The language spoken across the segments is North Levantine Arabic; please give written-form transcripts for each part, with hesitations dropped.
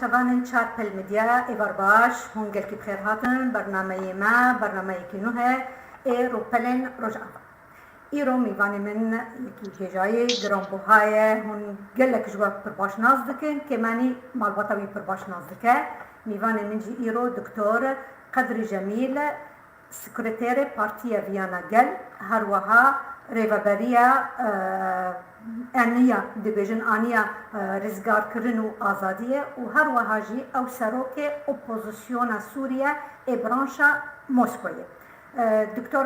Temaşevanên Çarpel Medya êvar baş, hûn gelekî bi xêr hatin bernameyê me, bernameyekî nû he ê rûpelên Rojava. Îro mîvanê min yekî hêjayê giranbuha ye, hûn gelek ji we pir baş nas dikin, kêmanî malbata wî pir baş nas dike. Mîvanê min jî îro Doktor Qedrî Cemîl, Sekreterê Partiya Viyana Gel, her wiha rêveberiya eniya dibêjin aniya rizgarkirin û azadiyê û her wiha jî ew serokê opozisyona Sûriye ê branşa Moskoyê. دكتور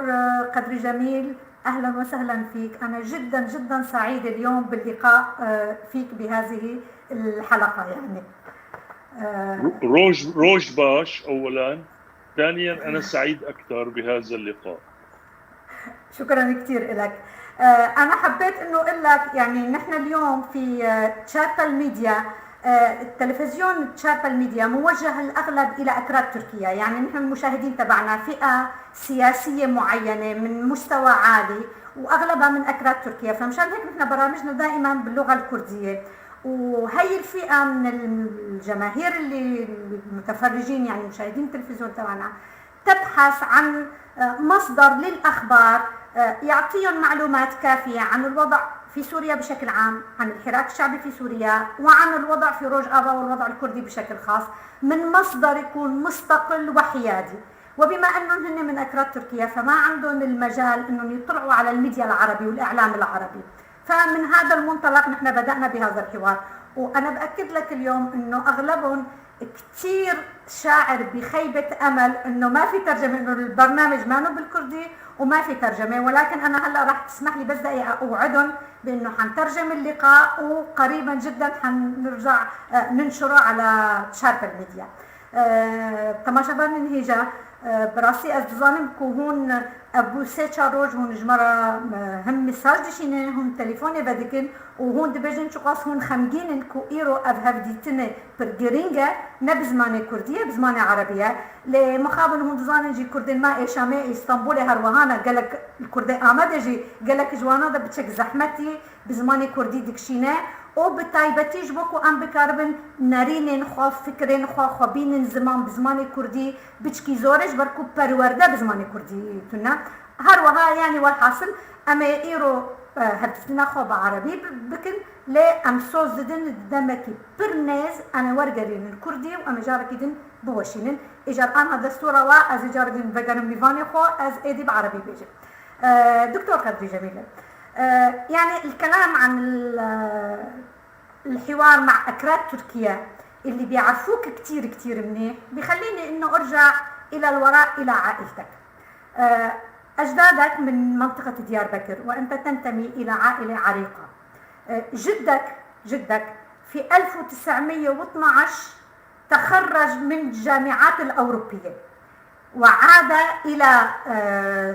قدري جميل، اهلا وسهلا فيك. انا جدا جدا سعيده اليوم باللقاء فيك بهذه الحلقه يعني. Roj baş اولا، ثانيا انا سعيد اكثر بهذا اللقاء. شكرا كثير لك. انا حبيت انه اقول لك يعني نحن اليوم في تشاربل ميديا، التلفزيون تشاربل ميديا موجه الاغلب الى اكراد تركيا، يعني نحن المشاهدين تبعنا فئه سياسيه معينه من مستوى عالي واغلبها من اكراد تركيا، فمشان هيك نحن برامجنا دائما باللغه الكرديه، وهي الفئه من الجماهير اللي المتفرجين، يعني مشاهدين التلفزيون تبعنا، تبحث عن مصدر للاخبار يعطيهم معلومات كافيه عن الوضع في سوريا بشكل عام، عن الحراك الشعبي في سوريا، وعن الوضع في روج افا والوضع الكردي بشكل خاص، من مصدر يكون مستقل وحيادي. وبما انهم هن من اكراد تركيا فما عندهم المجال انهم يطلعوا على الميديا العربي والاعلام العربي، فمن هذا المنطلق نحن بدأنا بهذا الحوار. وانا باكد لك اليوم انه اغلبهم كثير شاعر بخيبة امل انه ما في ترجمة، انه البرنامج ما بالكردي وما في ترجمة، ولكن انا هلا راح تسمح لي بس دقيقة اوعدهم بانه حنترجم اللقاء وقريبا جدا حنرجع ننشره على تشاربل ميديا. Temaşevanên hêja، bi rastî ez dizanim ku hûn ev bû sê çar roj hûn ji me re him mesaj dişînin hûn telefonê vedikin û hûn dibêjin çiqas hûn xemgîn in ku îro ev hevdîtinê pir girîng e ne bi zimanê Kurdî ye, bi zimanê Erebî ye. Lê mixabin hûn dizanin jî Kurdên me ê Şamê, Îstanbulê her wiha ne, gelek Kurdê Amedê jî gelek ji wana de biçek zehmetî bi zimanê Kurdî dikişîne û bi taybetî ji bo ku em bikaribin nerînên xwe, fikrên xwe, xwe bînin ziman bi zimanê Kurdî biçkî zor e, ji ber ku perwerde bi zimanê Kurdî tune. Her wiha yanî welhasil em ê îro hevdîtina xwe bi Erebî bikin, lê em soz didin demekî pir nêz em ê wergerînin Kurdî û em ê carekî din biweşînin. Îcar anha destûra we ez ê carê din vegerim mîvanê xwe, ez êdî bi Erebî bêjim. دكتور قدري جميل، يعني الكلام عن الحوار مع أكراد تركيا اللي بيعرفوك كتير كتير منيح بيخليني انه ارجع الى الوراء الى عائلتك. اجدادك من منطقة ديار بكر وانت تنتمي الى عائلة عريقة. جدك في 1912 تخرج من الجامعات الأوروبية وعاد إلى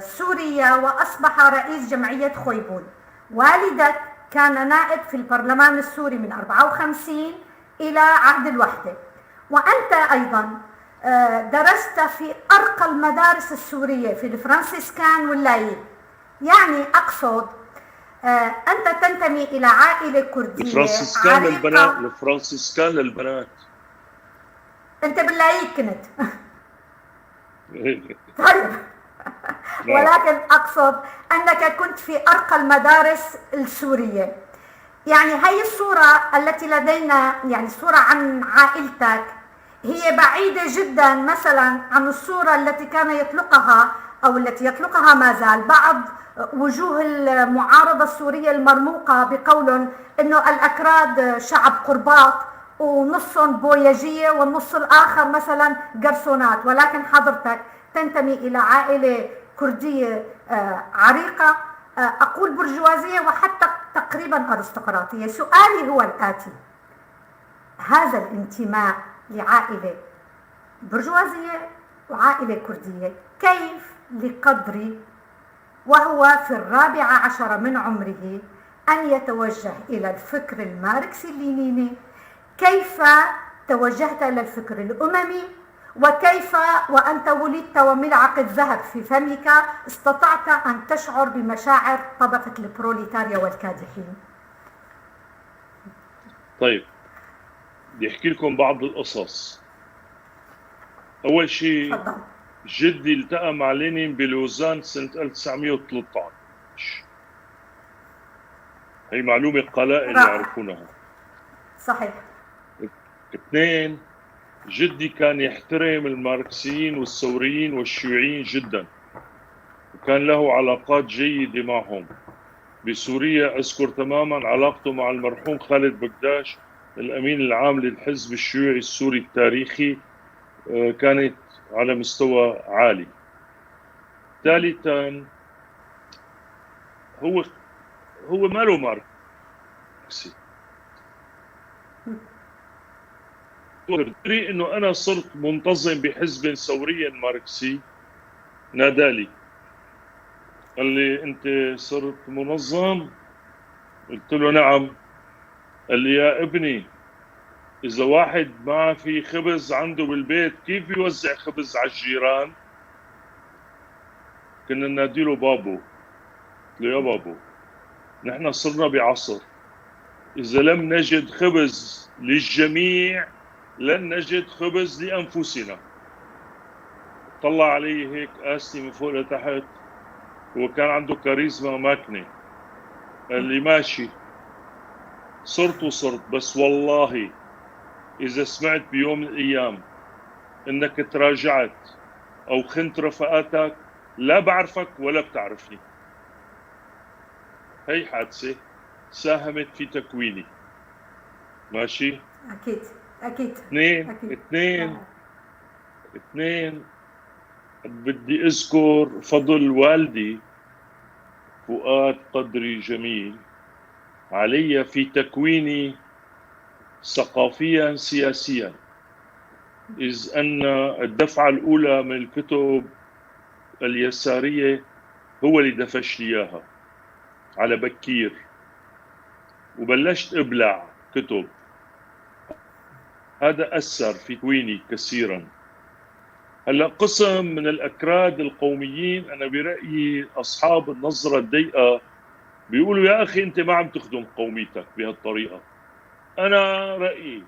سوريا وأصبح رئيس جمعية خويبون. والدك كان نائب في البرلمان السوري من 54 إلى عهد الوحدة. وأنت أيضا درست في أرقى المدارس السورية في الفرنسيسكان واللايق. يعني أقصد أنت تنتمي إلى عائلة كردية الفرنسيسكان عريقة. للبنات، الفرنسيسكان للبنات. أنت باللايق كنت. طيب. نعم. ولكن أقصد أنك كنت في أرقى المدارس السورية. يعني هي الصورة التي لدينا، يعني الصورة عن عائلتك هي بعيدة جدا مثلا عن الصورة التي كان يطلقها أو التي يطلقها ما زال بعض وجوه المعارضة السورية المرموقة بقول أنه الأكراد شعب قرباط ونصهم بويجية والنص الآخر مثلا جرسونات، ولكن حضرتك تنتمي إلى عائلة كردية عريقة، أقول برجوازية وحتى تقريبا أرستقراطية. سؤالي هو الآتي: هذا الانتماء لعائلة برجوازية وعائلة كردية كيف لقدري وهو في 14 من عمره أن يتوجه إلى الفكر الماركسي اللينيني؟ كيف توجهت إلى الفكر الأممي؟ وكيف وأنت ولدت وملعقة ذهب في فمك استطعت أن تشعر بمشاعر طبقة البروليتاريا والكادحين؟ طيب. بدي احكي لكم بعض القصص. اول شيء، تفضل. جدي التقى مع لينين بلوزان سنة 1913. هي معلومة قلائل يعرفونها. صحيح. اثنين، جدي كان يحترم الماركسيين والثوريين والشيوعيين جدا، وكان له علاقات جيدة معهم بسوريا. أذكر تماما علاقته مع المرحوم خالد بكداش، الأمين العام للحزب الشيوعي السوري التاريخي، كانت على مستوى عالي. ثالثا، هو ماله ماركسي، دري انه انا صرت منتظم بحزب ثوري ماركسي، نادالي قال لي: انت صرت منظم؟ قلت له: نعم. قال لي: يا ابني، اذا واحد ما في خبز عنده بالبيت كيف بيوزع خبز على الجيران؟ كنا ننادي له بابو. قلت له: يا بابو، نحن صرنا بعصر إذا لم نجد خبز للجميع لن نجد خبز لأنفسنا. طلع علي هيك قاسني من فوق لتحت، هو كان عنده كاريزما ماكنة. قال لي: ماشي، صرت وصرت، بس والله إذا سمعت بيوم من الأيام إنك تراجعت أو خنت رفقاتك لا بعرفك ولا بتعرفني. هي حادثة ساهمت في تكويني. ماشي؟ أكيد أكيد. اثنين، أكيد. اثنين، بدي أذكر فضل والدي فؤاد قدري جميل علي في تكويني ثقافيا سياسيا، إذ أن الدفعة الأولى من الكتب اليسارية هو اللي دفش لي إياها على بكير، وبلشت أبلع كتب. هذا أثر في تكويني كثيرا. هلا قسم من الأكراد القوميين، أنا برأيي أصحاب النظرة الضيقة، بيقولوا: يا أخي أنت ما عم تخدم قوميتك بهالطريقة. أنا رأيي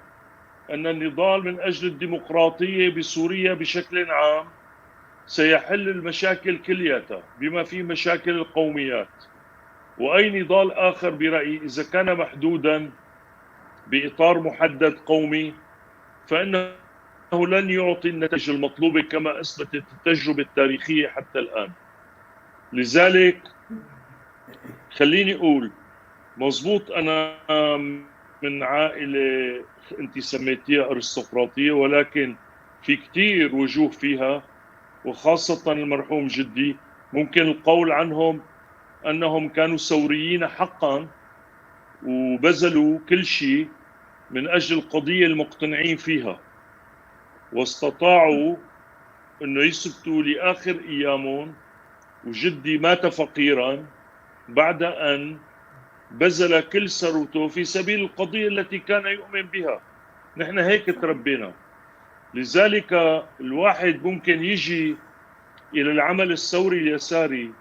أن النضال من أجل الديمقراطية بسوريا بشكل عام سيحل المشاكل كلياتها بما في مشاكل القوميات، وأي نضال آخر برأيي إذا كان محدودا بإطار محدد قومي فإنه لن يعطي النتائج المطلوبة كما أثبتت التجربة التاريخية حتى الآن. لذلك خليني أقول مزبوط، أنا من عائلة أنت سميتيها أرستقراطية، ولكن في كتير وجوه فيها، وخاصة المرحوم جدي، ممكن القول عنهم أنهم كانوا ثوريين حقا وبذلوا كل شيء من أجل القضية المقتنعين فيها، واستطاعوا أنه يثبتوا لآخر أيامهم. وجدي مات فقيرا بعد أن بذل كل ثروته في سبيل القضية التي كان يؤمن بها. نحن هيك تربينا. لذلك الواحد ممكن يجي إلى العمل الثوري اليساري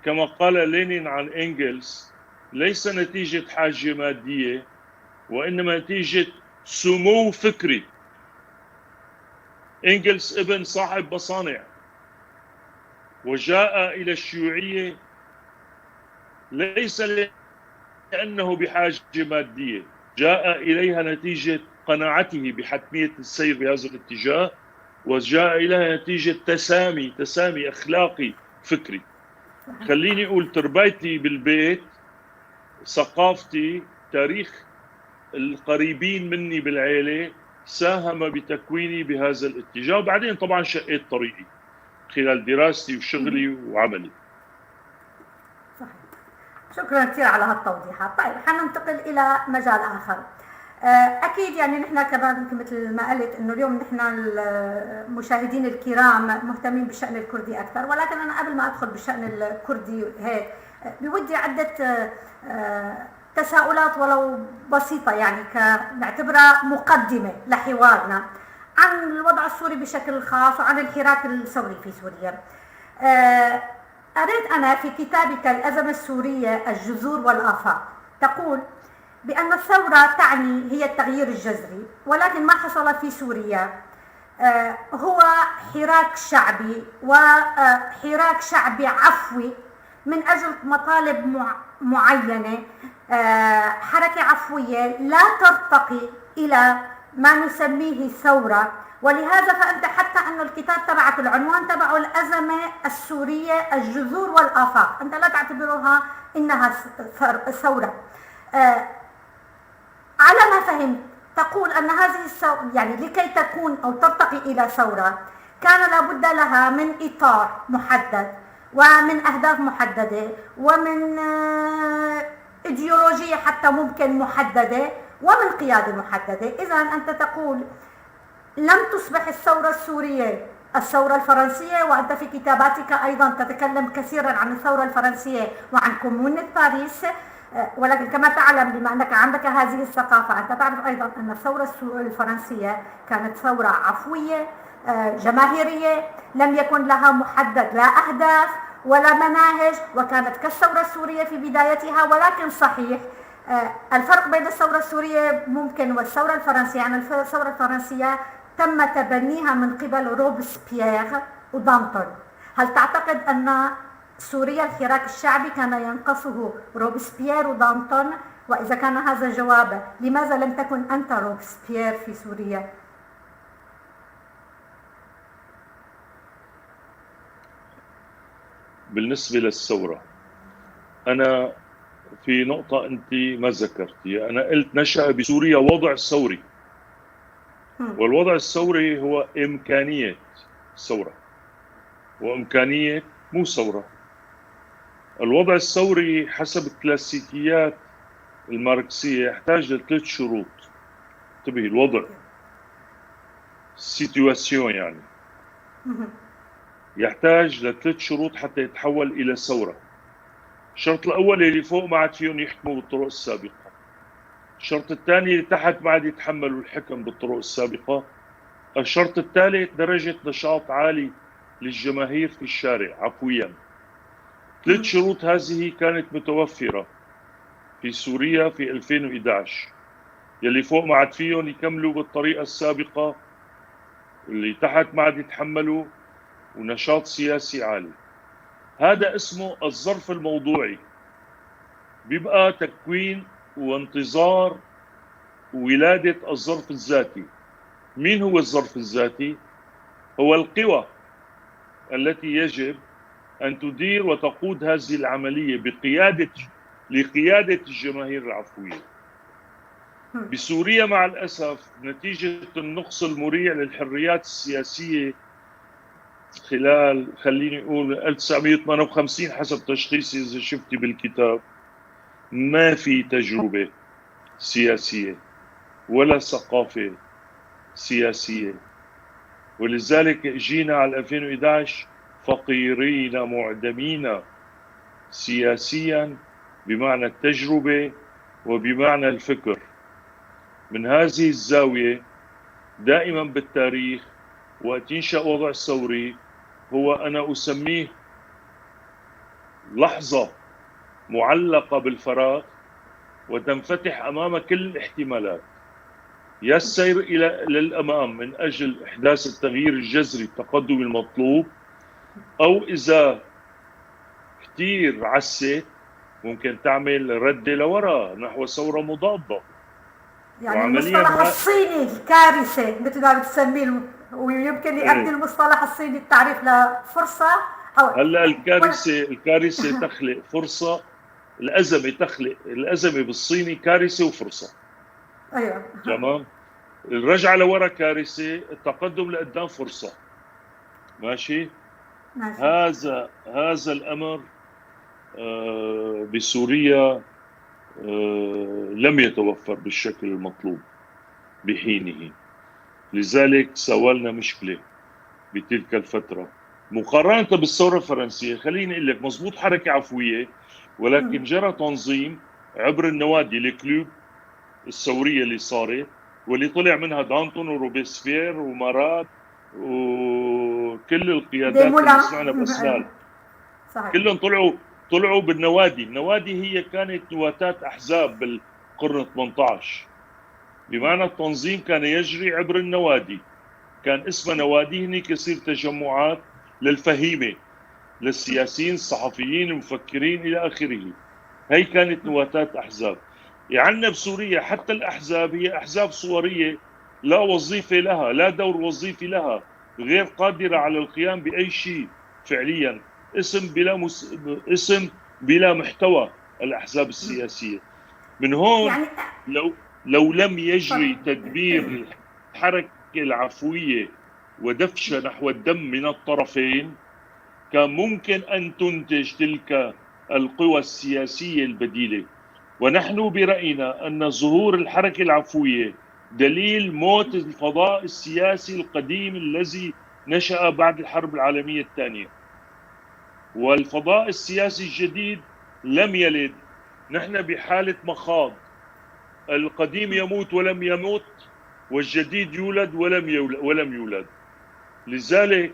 كما قال لينين عن إنجلز، ليس نتيجة حاجة مادية وإنما نتيجة سمو فكري. إنجلز ابن صاحب مصانع وجاء إلى الشيوعية ليس لأنه بحاجة مادية، جاء إليها نتيجة قناعته بحتمية السير بهذا الاتجاه، وجاء إليها نتيجة تسامي أخلاقي فكري. خليني أقول تربيتي بالبيت، ثقافتي، تاريخ القريبين مني بالعيلة ساهم بتكويني بهذا الاتجاه. وبعدين طبعا شقيت طريقي خلال دراستي وشغلي وعملي. صحيح. شكرا كثير على هالتوضيحات. طيب، حننتقل الى مجال اخر. اكيد يعني نحن كمان مثل ما قلت انه اليوم نحن المشاهدين الكرام مهتمين بالشأن الكردي اكثر، ولكن انا قبل ما ادخل بالشأن الكردي هيك بودي عده تساؤلات ولو بسيطة، يعني نعتبرها مقدمة لحوارنا عن الوضع السوري بشكل خاص وعن الحراك الثوري في سوريا. قريت أنا في كتابك الأزمة السورية الجذور والآفاق تقول: بأن الثورة تعني هي التغيير الجذري، ولكن ما حصل في سوريا هو حراك شعبي، وحراك شعبي عفوي من أجل مطالب معينة، حركة عفوية لا ترتقي إلى ما نسميه ثورة. ولهذا فأنت حتى أن الكتاب تبعك العنوان تبعه الأزمة السورية الجذور والآفاق، أنت لا تعتبرها إنها ثورة. على ما فهمت تقول أن هذه الثورة يعني لكي تكون أو ترتقي إلى ثورة كان لابد لها من إطار محدد ومن أهداف محددة ومن إيديولوجية حتى ممكن محددة ومن قيادة محددة. إذا أنت تقول لم تصبح الثورة السورية الثورة الفرنسية، وأنت في كتاباتك أيضا تتكلم كثيرا عن الثورة الفرنسية وعن كومونة باريس، ولكن كما تعلم بما أنك عندك هذه الثقافة أنت تعرف أيضا أن الثورة الفرنسية كانت ثورة عفوية جماهيرية، لم يكن لها محدد لا أهداف ولا مناهج، وكانت كالثورة السورية في بدايتها. ولكن صحيح الفرق بين الثورة السورية ممكن والثورة الفرنسية، يعني الثورة الفرنسية تم تبنيها من قبل روبسبيير ودانتون. هل تعتقد أن سوريا الحراك الشعبي كان ينقصه روبسبيير ودانتون؟ وإذا كان هذا الجواب، لماذا لم تكن أنت روبسبيير في سوريا؟ بالنسبة للثورة، أنا في نقطة أنت ما ذكرتيها، أنا قلت نشأ بسوريا وضع ثوري، والوضع الثوري هو إمكانية ثورة وإمكانية مو ثورة. الوضع الثوري حسب الكلاسيكيات الماركسية يحتاج لثلاث شروط. انتبهي، الوضع situation يعني يحتاج لثلاث شروط حتى يتحول إلى ثورة. الشرط الأول اللي فوق ما عاد فيهم يحكموا بالطرق السابقة. الشرط الثاني اللي تحت ما عاد يتحملوا الحكم بالطرق السابقة. الشرط الثالث درجة نشاط عالي للجماهير في الشارع عفويا. ثلاث شروط هذه كانت متوفرة في سوريا في 2011. يلي فوق ما عاد فيهم يكملوا بالطريقة السابقة، اللي تحت ما عاد يتحملوا، ونشاط سياسي عالي. هذا اسمه الظرف الموضوعي. بيبقى تكوين وانتظار ولادة الظرف الذاتي. مين هو الظرف الذاتي؟ هو القوى التي يجب أن تدير وتقود هذه العملية لقيادة الجماهير العفوية. بسوريا مع الأسف نتيجة النقص المريع للحريات السياسية خلال خليني أقول 1958 حسب تشخيصي إذا شفتي بالكتاب، ما في تجربة سياسية ولا ثقافة سياسية، ولذلك جينا على 2011 فقيرين معدمين سياسيا بمعنى التجربة وبمعنى الفكر. من هذه الزاوية دائما بالتاريخ وقت ينشأ وضع ثوري هو أنا أسميه لحظة معلقة بالفراغ وتنفتح أمام كل الاحتمالات، يا السير إلى للأمام من أجل إحداث التغيير الجذري التقدمي المطلوب، أو إذا كثير عست ممكن تعمل ردة لورا نحو ثورة مضادة. يعني المصطلح الصيني الكارثة مثل ما بتسميه، ويمكن يؤدي المصطلح الصيني التعريف لفرصة. أو هلا الكارثة تخلق فرصة، الأزمة تخلق، الأزمة بالصيني كارثة وفرصة. أيوة تمام. الرجعة لورا كارثة، التقدم لقدام فرصة. ماشي؟ ماشي. هذا الأمر بسوريا لم يتوفر بالشكل المطلوب بحينه، لذلك سوالنا مشكلة بتلك الفترة مقارنة بالثورة الفرنسية. خليني أقول لك مضبوط حركة عفوية، ولكن جرى تنظيم عبر النوادي الكلوب الثورية اللي صارت واللي طلع منها دانتون وروبسبير ومارات وكل القيادات اللي سمعنا بأسنان، كلهم طلعوا بالنوادي. النوادي هي كانت نواتات أحزاب قرن 18. بمعنى التنظيم كان يجري عبر النوادي، كان اسمها نوادي، هنيك يصير تجمعات للفهيمة، للسياسيين، الصحفيين، المفكرين إلى آخره. هي كانت نواتات أحزاب. يعني بسوريا حتى الأحزاب هي أحزاب صورية، لا وظيفة لها، لا دور وظيفي لها، غير قادرة على القيام بأي شيء فعليا. اسم بلا محتوى الأحزاب السياسية. من هون يعني لو لم يجري تدبير الحركة العفوية ودفشة نحو الدم من الطرفين، كان ممكن أن تنتج تلك القوى السياسية البديلة. ونحن برأينا أن ظهور الحركة العفوية دليل موت الفضاء السياسي القديم الذي نشأ بعد الحرب العالمية الثانية، والفضاء السياسي الجديد لم يلد. نحن بحالة مخاض، القديم يموت ولم يموت، والجديد يولد ولم يولد. لذلك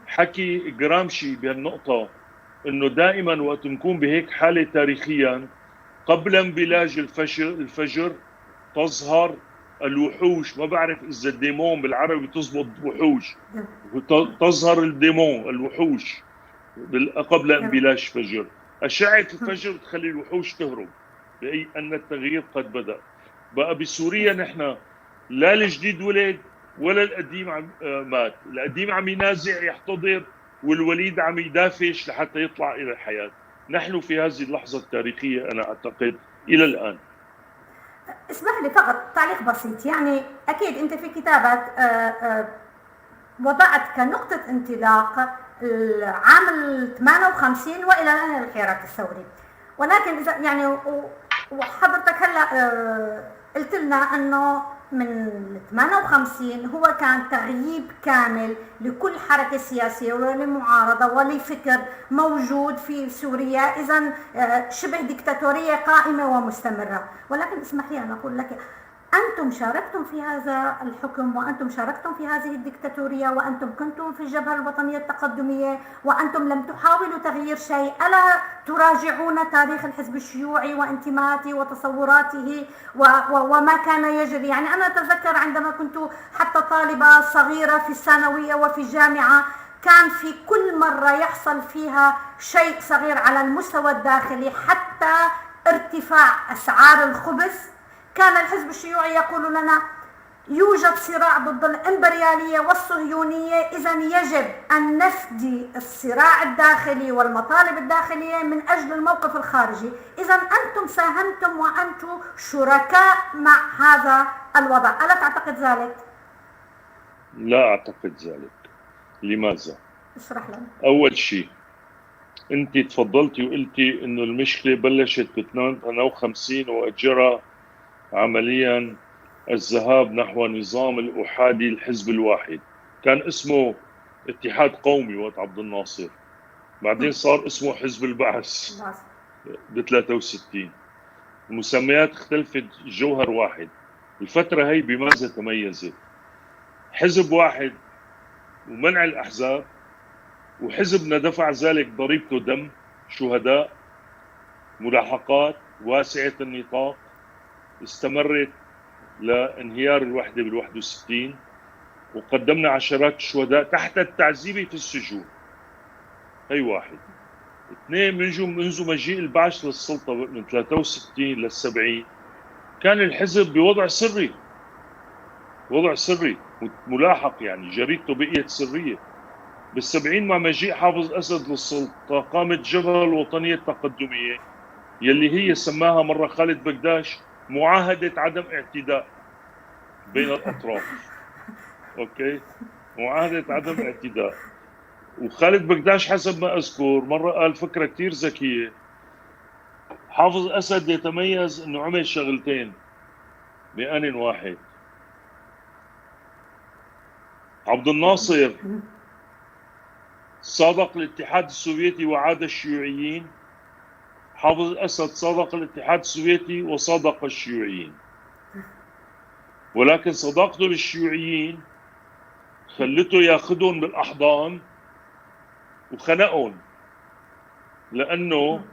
حكي جرامشي بهالنقطة إنه دائما وقت نكون بهيك حالة تاريخيا قبل انبلاج الفجر تظهر الوحوش. ما بعرف إذا ال démon بالعربي تزبط وحوش، تظهر ال démon الوحوش قبل انبلاج فجر. أشعة الفجر تخلي الوحوش تهرب، بأي أن التغيير قد بدأ. بقى بسوريا نحن لا الجديد ولد ولا القديم مات. القديم عم ينازع يحتضر، والوليد عم يدافش لحتى يطلع إلى الحياة. نحن في هذه اللحظة التاريخية أنا أعتقد إلى الآن. اسمح لي فقط تعليق بسيط. يعني أكيد أنت في كتابك وضعت كنقطة انطلاق العام 58 وإلى الآن الحراك الثوري، ولكن إذا يعني وحضرتك هلا قلت لنا أنه من 58 هو كان تغييب كامل لكل حركة سياسية ولمعارضة ولفكر موجود في سوريا، إذا شبه ديكتاتورية قائمة ومستمرة. ولكن اسمح لي أن أقول لك، أنتم شاركتم في هذا الحكم، وأنتم شاركتم في هذه الديكتاتورية، وأنتم كنتم في الجبهة الوطنية التقدمية، وأنتم لم تحاولوا تغيير شيء. ألا تراجعون تاريخ الحزب الشيوعي وانتماءاته وتصوراته وما كان يجري؟ يعني أنا أتذكر عندما كنت حتى طالبة صغيرة في الثانوية وفي الجامعة، كان في كل مرة يحصل فيها شيء صغير على المستوى الداخلي، حتى ارتفاع أسعار الخبز، كان الحزب الشيوعي يقول لنا يوجد صراع ضد الإمبريالية والصهيونية، إذا يجب أن نفدي الصراع الداخلي والمطالب الداخلية من أجل الموقف الخارجي. إذا أنتم ساهمتم وأنتم شركاء مع هذا الوضع، ألا تعتقد ذلك؟ لا أعتقد ذلك. لماذا؟ اشرح لنا. أول شيء أنت تفضلتي وقلتي إنه المشكلة بلشت ب 58 وأجرى عمليا الذهاب نحو نظام الأحادي الحزب الواحد، كان اسمه اتحاد قومي وقت عبد الناصر، بعدين صار اسمه حزب البعث ب 63. المسميات اختلفت، جوهر واحد. الفترة هي بماذا تميزت؟ حزب واحد ومنع الأحزاب، وحزبنا دفع ذلك ضريبته دم، شهداء، ملاحقات واسعة النطاق استمرت لانهيار الوحدة بال61، وقدمنا عشرات الشهداء تحت التعذيب في السجون. هي واحد. اثنين، منذ مجيء البعث للسلطة من 63 لل70 كان الحزب بوضع سري، وضع سري ملاحق، يعني جريدته بقيت سرية. بال70 مع مجيء حافظ أسد للسلطة قامت الجبهة الوطنية التقدمية يلي هي سماها مرة خالد بكداش معاهدة عدم اعتداء بين الأطراف. okay، معاهدة عدم اعتداء. وخالد بكداش حسب ما أذكر مرة قال فكرة كتير ذكية، حافظ أسد يتميز أنه عمل شغلتين بآن واحد. عبد الناصر صادق الاتحاد السوفيتي وعاد الشيوعيين، حافظ الأسد صادق الاتحاد السوفيتي وصادق الشيوعيين، ولكن صداقته للشيوعيين خلته ياخذهم بالأحضان وخنقهم، لأنه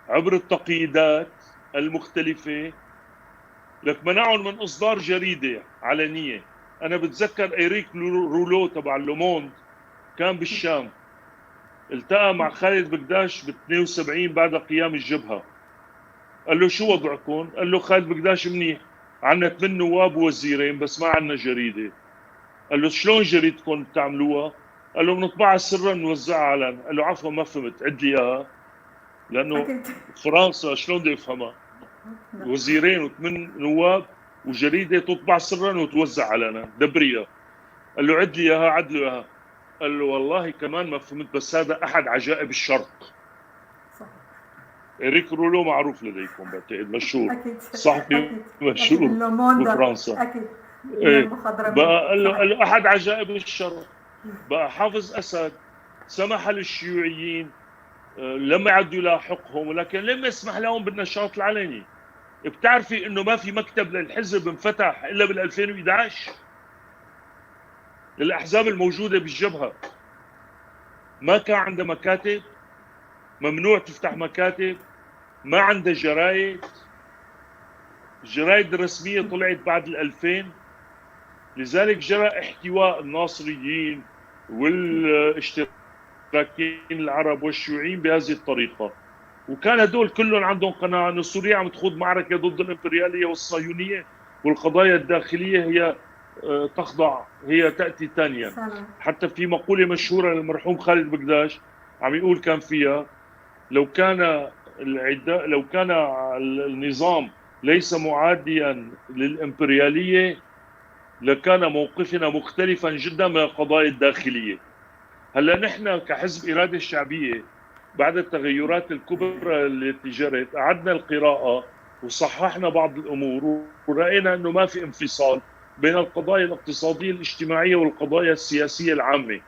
عبر التقييدات المختلفة لك منعهم من اصدار جريدة علنية. انا بتذكر إيريك رولو تبع لوموند كان بالشام، التقى مع خالد بكداش ب 72 بعد قيام الجبهة، قال له شو وضعكم؟ قال له خالد بكداش منيح، عندنا 8 نواب ووزيرين بس ما عندنا جريدة. قال له شلون جريدتكم بتعملوها؟ قال له بنطبعها سرا ونوزعها علنا. قال له عفوا ما فهمت، عد لي اياها، لانه فرنسا شلون بدي افهمها؟ وزيرين وثمان نواب وجريده تطبع سرا وتوزع علنا، دبريها. قال له عد لي اياها، عد له اياها. قال له والله كمان ما فهمت، بس هذا احد عجائب الشرق. صحيح. إريك رولو معروف لديكم بعتقد، مشهور، صحفي مشهور بفرنسا. اكيد. إيه. بقى قال له احد عجائب الشرق. بقى حافظ اسد سمح للشيوعيين، لم يعد يلاحقهم، ولكن لم يسمح لهم بالنشاط العلني. بتعرفي انه ما في مكتب للحزب انفتح الا بال 2011 للاحزاب الموجودة بالجبهة، ما كان عندها مكاتب، ممنوع تفتح مكاتب، ما عندها جرايد، الجرايد الرسمية طلعت بعد 2000. لذلك جرى احتواء الناصريين والاشتراكيين العرب والشيوعيين بهذه الطريقة، وكان هدول كلهم عندهم قناعة أن سوريا عم تخوض معركة ضد الإمبريالية والصهيونية، والقضايا الداخلية هي تخضع، هي تأتي ثانيا. حتى في مقولة مشهورة للمرحوم خالد بكداش عم يقول كان فيها: لو كان العداء، لو كان النظام ليس معاديا للإمبريالية لكان موقفنا مختلفا جدا من القضايا الداخلية. هلا نحن كحزب إرادة الشعبية بعد التغيرات الكبرى التي جرت أعدنا القراءة وصححنا بعض الأمور، ورأينا أنه ما في انفصال بين القضايا الاقتصادية الاجتماعية والقضايا السياسية العامة،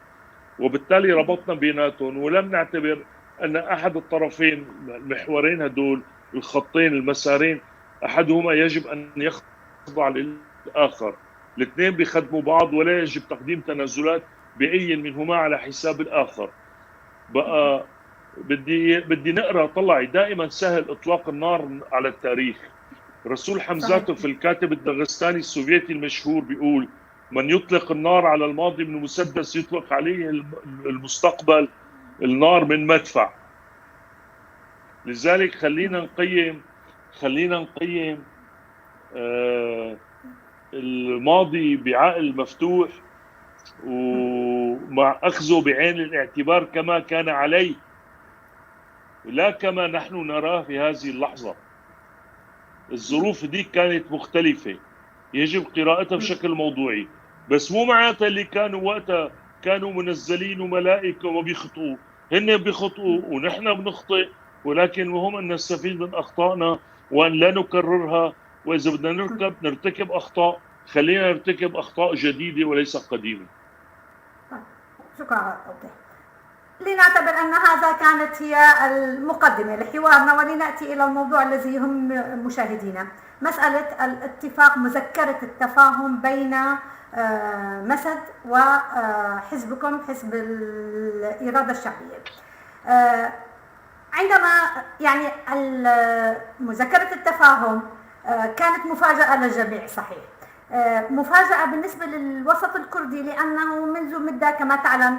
وبالتالي ربطنا بيناتهم، ولم نعتبر أن أحد الطرفين المحورين هدول الخطين المسارين أحدهما يجب أن يخضع للآخر، الاثنين بيخدموا بعض ولا يجب تقديم تنازلات بأي منهما على حساب الآخر. بقى بدي نقرأ، طلعي دائما سهل إطلاق النار على التاريخ. رسول حمزاتوف الكاتب الدغستاني السوفيتي المشهور بيقول: من يطلق النار على الماضي من مسدس يطلق عليه المستقبل النار من مدفع. لذلك خلينا نقيم الماضي بعقل مفتوح ومع أخذه بعين الاعتبار كما كان عليه، لا كما نحن نراه في هذه اللحظة. الظروف دي كانت مختلفة، يجب قراءتها بشكل موضوعي، بس مو معناتها اللي كانوا وقتها كانوا منزلين وملائكة وما بيخطئوا، هن بيخطئوا ونحن بنخطئ، ولكن المهم أن نستفيد من أخطائنا وأن لا نكررها. وإذا بدنا نرتكب أخطاء، خلينا نرتكب أخطاء جديدة وليس قديمة. شكرا على التوضيح. لنعتبر أن هذا كانت هي المقدمة لحوارنا، ولنأتي إلى الموضوع الذي يهم مشاهدينا، مسألة الاتفاق، مذكرة التفاهم بين مسد وحزبكم حزب الإرادة الشعبية. عندما يعني مذكرة التفاهم كانت مفاجأة للجميع، صحيح مفاجأة بالنسبة للوسط الكردي، لأنه منذ مدة كما تعلم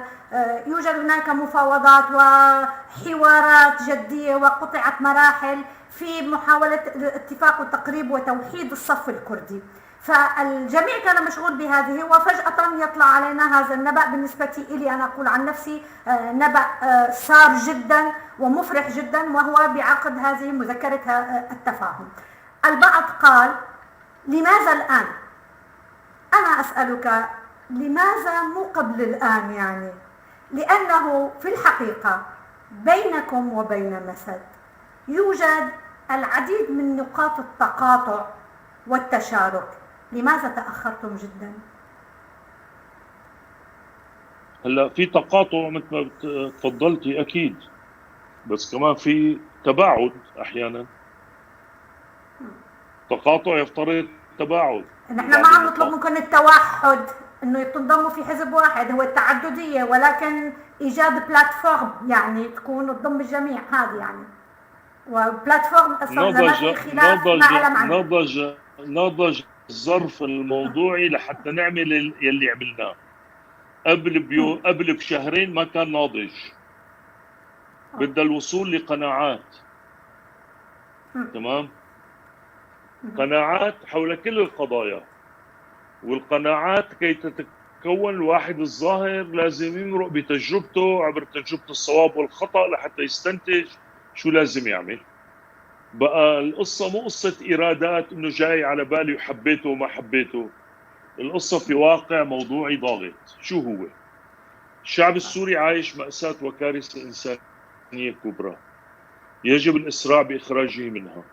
يوجد هناك مفاوضات وحوارات جدية وقطعت مراحل في محاولة الاتفاق وتقريب وتوحيد الصف الكردي، فالجميع كان مشغول بهذه، وفجأة يطلع علينا هذا النبأ. بالنسبة إلي أنا أقول عن نفسي نبأ سار جدا ومفرح جدا، وهو بعقد هذه مذكرة التفاهم. البعض قال لماذا الآن؟ أنا أسألك لماذا مو قبل الآن؟ يعني لأنه في الحقيقة بينكم وبين مسد يوجد العديد من نقاط التقاطع والتشارك، لماذا تأخرتم جدا؟ هلا في تقاطع مثل ما تفضلتي أكيد، بس كمان في تباعد أحيانا. تقاطع يفترض تباعد. نحن ما عم نطلب منكم التوحد، انه تنضموا في حزب واحد، هو التعددية، ولكن ايجاد plateforme يعني تكون تضم الجميع، هذا يعني و plateforme اصلا ما في خلاف، ما علم عنه. نضج الظرف الموضوعي لحتى نعمل يلي عملناه. قبل بشهرين ما كان ناضج. بدها الوصول لقناعات. تمام؟ قناعات حول كل القضايا، والقناعات كي تتكون الواحد الظاهر لازم يمرق بتجربته عبر تجربة الصواب والخطأ لحتى يستنتج شو لازم يعمل. بقى القصة مو قصة إرادات إنه جاي على بالي وحبيته وما حبيته، القصة في واقع موضوعي ضاغط. شو هو؟ الشعب السوري عايش مأساة وكارثة إنسانية كبرى يجب الإسراع بإخراجه منها.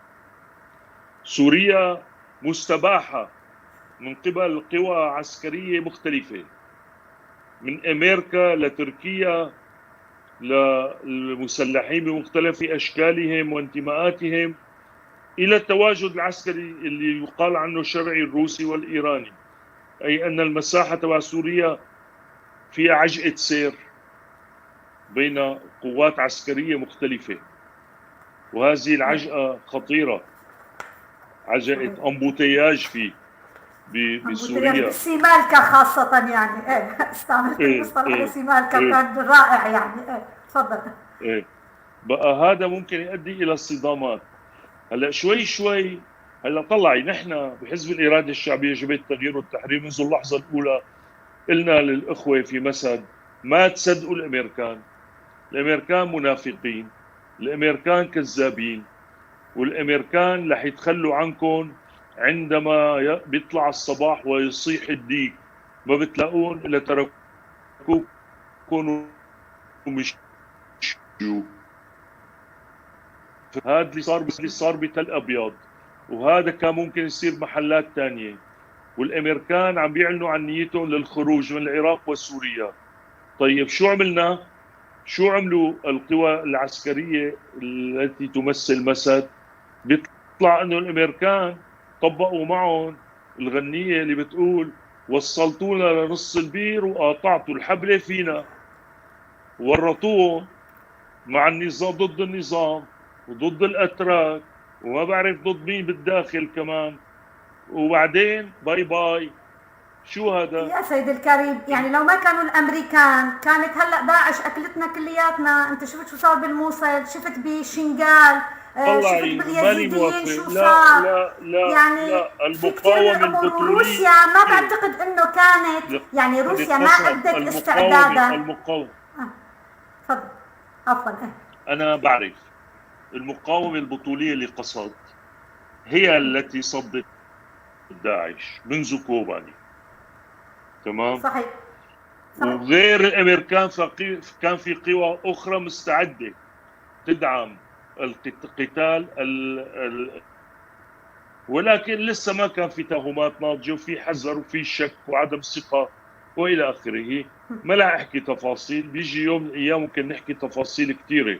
سوريا مستباحة من قبل قوى عسكرية مختلفة، من أمريكا لتركيا للمسلحين بمختلف أشكالهم وانتماءاتهم، إلى التواجد العسكري اللي يقال عنه شرعي الروسي والإيراني، أي أن المساحة تبع سوريا فيها عجقة سير بين قوات عسكرية مختلفة، وهذه العجقة خطيرة، عجقة embouteillage في بسوريا، سيمالكا خاصة يعني. ايه استعملت المصطلح سيمالكا، كان رائع يعني. ايه تفضل. ايه بقى هذا ممكن يؤدي الى الصدامات. هلا شوي شوي، هلا طلعي نحن بحزب الارادة الشعبية جبهة التغيير والتحرير منذ اللحظة الاولى قلنا للاخوة في مسد ما تصدقوا الامريكان، الامريكان منافقين، الامريكان كذابين، والامريكان رح يتخلوا عنكم عندما بيطلع الصباح ويصيح الديك، ما بتلاقون الا تركوكم ومشيوا. هذا اللي صار بتل ابيض، وهذا كان ممكن يصير محلات ثانية. والامريكان عم بيعلنوا عن نيتهم للخروج من العراق وسوريا. طيب شو عملنا؟ شو عملوا القوى العسكرية التي تمثل مسد؟ بيطلع انه الامريكان طبقوا معهم الغنية اللي بتقول وصلتونا لنص البير وقاطعتوا الحبلة فينا، ورطوهم مع النظام، ضد النظام وضد الاتراك وما بعرف ضد مين بالداخل كمان، وبعدين bye bye. شو هذا يا سيد الكريم؟ يعني لو ما كانوا الامريكان كانت هلا داعش اكلتنا كلياتنا. انت شفت شو صار بالموصل، شفت بشنغال، شفت باليزيديين شو صار. لا لا يعني لا، في كثير من المقاومة الامور. البطولية وروسيا ما بعتقد انه كانت، يعني روسيا ما ابدت استعدادا. المقاومة تفضل، عفوا. انا بعرف المقاومة البطولية اللي قصد هي التي صدت داعش منذ كوباني. تمام؟ صحيح. وغير الامريكان كان في قوى اخرى مستعدة تدعم القتال ولكن لسه ما كان في تهمات ناضجة وفي حذر وفي شك وعدم ثقة والى اخره. ما لا احكي تفاصيل، بيجي يوم من الايام ممكن نحكي تفاصيل كثيرة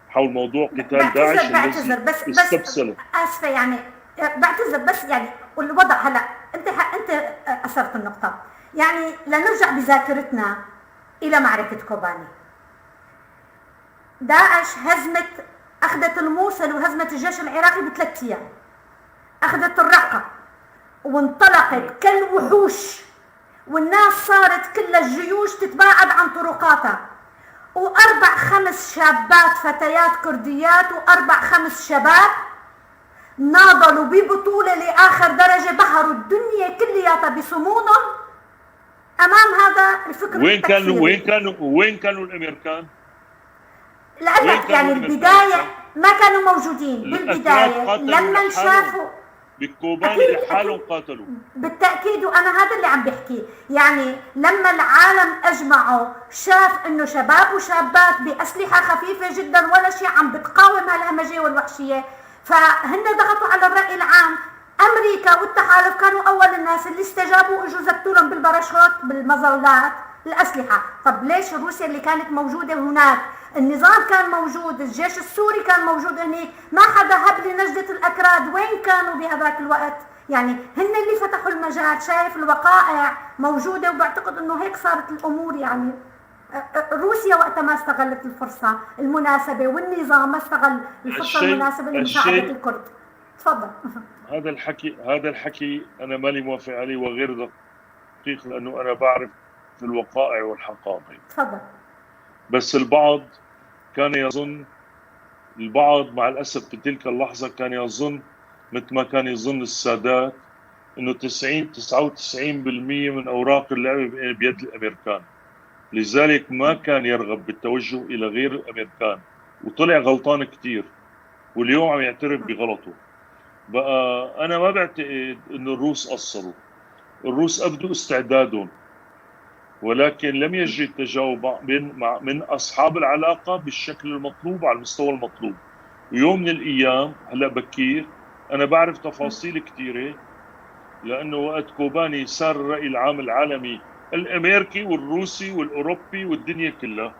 حول موضوع قتال داعش. بعتذر بس اسفه يعني، بعتذر بس يعني الوضع هلا انت اثرت النقطة. يعني لنرجع بذاكرتنا الى معركة كوباني. داعش هزمت، اخذت الموصل وهزمت الجيش العراقي ب3 ايام، اخذت الرقة وانطلقت كالوحوش، والناس صارت كل الجيوش تتباعد عن طرقاتها، و4 5 شابات فتيات كرديات و4 5 شباب ناضلوا ببطولة لآخر درجة، بهروا الدنيا كلياتها بصمودهم أمام هذا الفكر. وين كانوا الأمريكان؟ لأنك يعني البداية ما كانوا موجودين بالبداية لما شافوا بكوباني لحالهم قاتلوا بالتأكيد. وأنا هذا اللي عم بحكي، يعني لما العالم أجمعوا شاف إنه شباب وشابات بأسلحة خفيفة جدا ولا شيء عم بتقاوم هالهمجية والوحشية، فهن ضغطوا على الرأي العام. أمريكا والتحالف كانوا أول الناس اللي استجابوا واجوا زتوا لهم بالباراشوت بالمظلات الأسلحة. طب ليش روسيا اللي كانت موجودة هناك، النظام كان موجود، الجيش السوري كان موجود هناك، ما حدا هب لنجدة الأكراد، وين كانوا بهذاك الوقت؟ يعني هن اللي فتحوا المجال. شايف الوقائع موجودة، وبعتقد انه هيك صارت الأمور. يعني روسيا وقتها ما استغلت الفرصة المناسبة، والنظام ما استغل الفرصة المناسبة لمساعدة الكرد. تفضل. هذا الحكي انا مالي موافق عليه وغير دقيق، لانه انا بعرف الوقائع والحقائق. تفضل. بس البعض كان يظن، البعض مع الاسف في تلك اللحظة كان يظن مثل ما كان يظن السادات انه 90 99% من اوراق اللعبة بيد الامريكان، لذلك ما كان يرغب بالتوجه الى غير الامريكان، وطلع غلطان كثير، واليوم عم يعترف بغلطه. بقى انا ما بعتقد انه الروس قصروا. الروس ابدوا استعدادهم، ولكن لم يجري التجاوب من اصحاب العلاقة بالشكل المطلوب على المستوى المطلوب. ويوم من الايام، هلا بكير، انا بعرف تفاصيل كثيره، لانه وقت كوباني صار الراي العام العالمي الامريكي والروسي والاوروبي والدنيا كلها،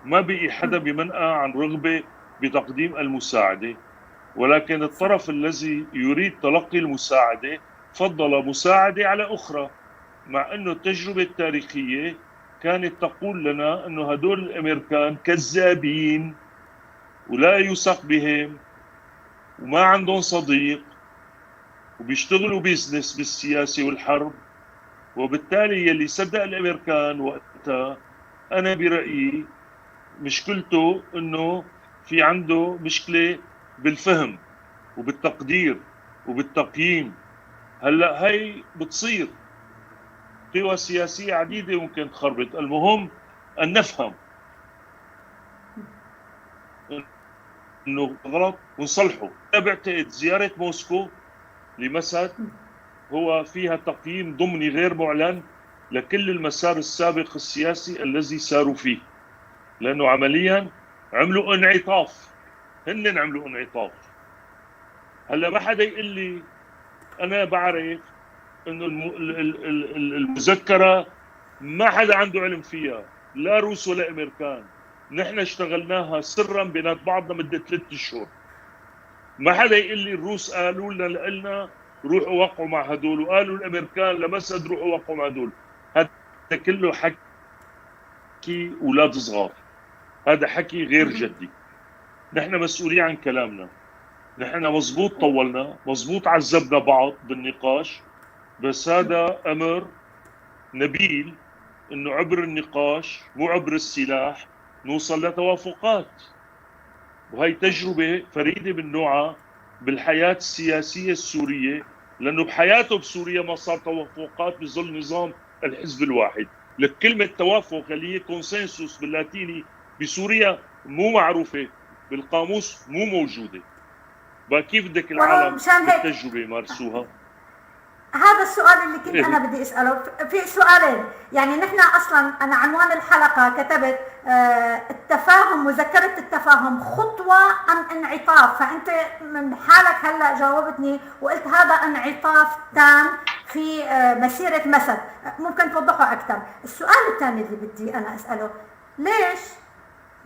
ما بقي حدا بمنأى عن رغبة بتقديم المساعده، ولكن الطرف الذي يريد تلقي المساعدة فضل مساعدة على اخرى، مع انه التجربة التاريخية كانت تقول لنا انه هدول الامريكان كذابين ولا يوثق بهم وما عندهم صديق وبيشتغلوا business بالسياسة والحرب. وبالتالي يلي صدق الامريكان وقتها، انا برايي مشكلته انه في عنده مشكلة بالفهم وبالتقدير وبالتقييم. هلا هي بتصير قوى سياسية عديدة ممكن تخربط. المهم ان نفهم انه غلط ونصلحه. انا بعتقد زيارة موسكو لمسد هو فيها تقييم ضمني غير معلن لكل المسار السابق السياسي الذي ساروا فيه، لانه عمليا عملوا انعطاف، هن عملوا انعطاف. هلا ما حدا يقول لي، انا بعرف انه المذكرة ما حدا عنده علم فيها، لا روس ولا امريكان. نحن اشتغلناها سرا بينات بعضنا مده 3 اشهر. ما حدا يقول لي الروس قالوا لنا روحوا وقعوا مع هدول، وقالوا الامريكان لمسد روحوا وقعوا مع هدول. هذا كله حكي اولاد صغار، هذا حكي غير جدي. نحن مسؤولين عن كلامنا. نحن مزبوط طولنا، مزبوط عذبنا بعض بالنقاش، بس هذا امر نبيل انه عبر النقاش مو عبر السلاح نوصل لتوافقات. وهي تجربة فريدة من نوعها بالحياة السياسية السورية، لأنه بحياته بسوريا ما صار توافقات بظل نظام الحزب الواحد. لك كلمة توافق اللي هي consensus باللاتيني بسوريا مو معروفة بالقاموس، مو موجودة. بقى كيف بدك العالم بالتجربة يمارسوها؟ هذا السؤال اللي كنت انا بدي اساله. في سؤالين، يعني نحن اصلا انا عنوان الحلقة كتبت التفاهم، مذكره التفاهم خطوة ام انعطاف؟ فانت من حالك هلا جاوبتني وقلت هذا انعطاف تام في مسيره مسد. ممكن توضحه اكثر؟ السؤال الثاني اللي بدي انا اساله، ليش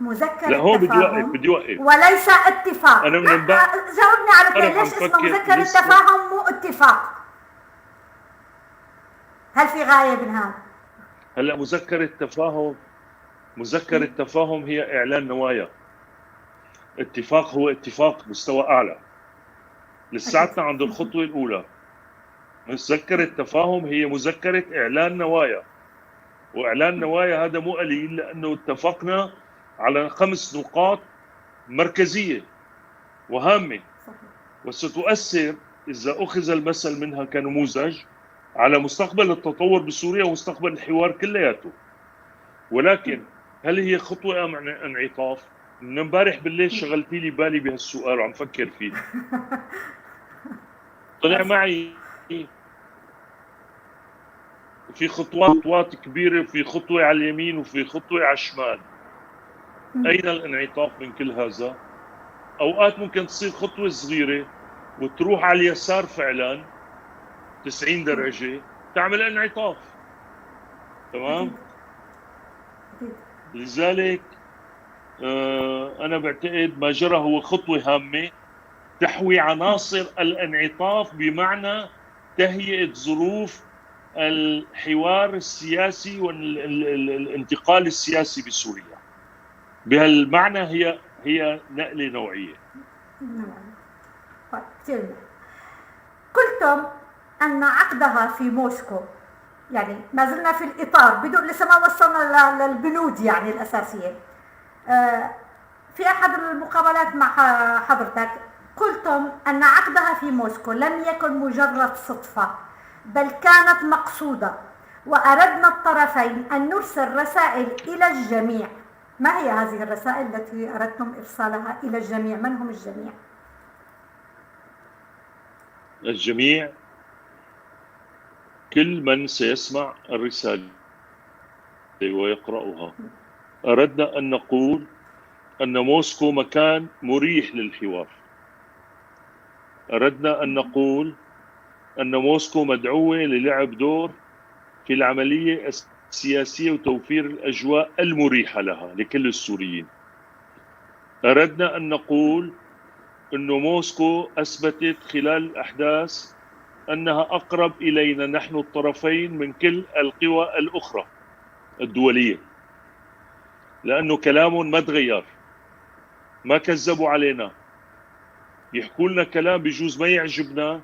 مذكرة لا، هو بدي اوقف، بدي اوقف. وليس اتفاق؟ انا من جاوبني على الاثنين. ليش اسمه مذكرة التفاهم مو اتفاق؟ هل في غاية من هذا؟ هلا مذكرة التفاهم هي إعلان نوايا. اتفاق هو اتفاق مستوى أعلى. لساتنا عند الخطوة الأولى. مذكرة التفاهم هي مذكرة إعلان نوايا، وإعلان نوايا هذا مو قليل، لأنه اتفقنا على خمس نقاط مركزية وهامة وستؤثر إذا أخذ المثل منها كنموذج على مستقبل التطور بسوريا ومستقبل الحوار كلياته. ولكن هل هي خطوة أم انعطاف؟ من امبارح بالليل شغلتي لي بالي بهالسؤال وعم فكر فيه. طلع معي في خطوات كبيرة، وفي خطوة على اليمين وفي خطوة على الشمال. أين الانعطاف من كل هذا؟ أوقات ممكن تصير خطوة صغيرة وتروح على اليسار فعلا 90 درجة، تعمل انعطاف، تمام؟ لذلك أنا بعتقد ما جرى هو خطوة هامة تحوي عناصر الانعطاف بمعنى تهيئة ظروف الحوار السياسي والانتقال السياسي بسوريا. بهالمعنى هي نقلة نوعية. نعم. طيب كثير منيح. قلتم أن عقدها في موسكو، يعني ما زلنا في الإطار بدون لسه ما وصلنا للبنود يعني الأساسية. في أحد المقابلات مع حضرتك قلتم أن عقدها في موسكو لم يكن مجرد صدفة بل كانت مقصودة، وأردنا الطرفين أن نرسل رسائل إلى الجميع. ما هي هذه الرسائل التي أردتم إرسالها إلى الجميع؟ من هم الجميع؟ الجميع كل من سيسمع الرسالة ويقرأها. أردنا أن نقول أن موسكو مكان مريح للحوار. أردنا أن نقول أن موسكو مدعوة للعب دور في العملية السياسية وتوفير الأجواء المريحة لها لكل السوريين. أردنا أن نقول أن موسكو أثبتت خلال الأحداث أنها أقرب إلينا نحن الطرفين من كل القوى الأخرى الدولية، لأنه كلامهم ما تغير، ما كذبوا علينا، يحكوا لنا كلام بجوز ما يعجبنا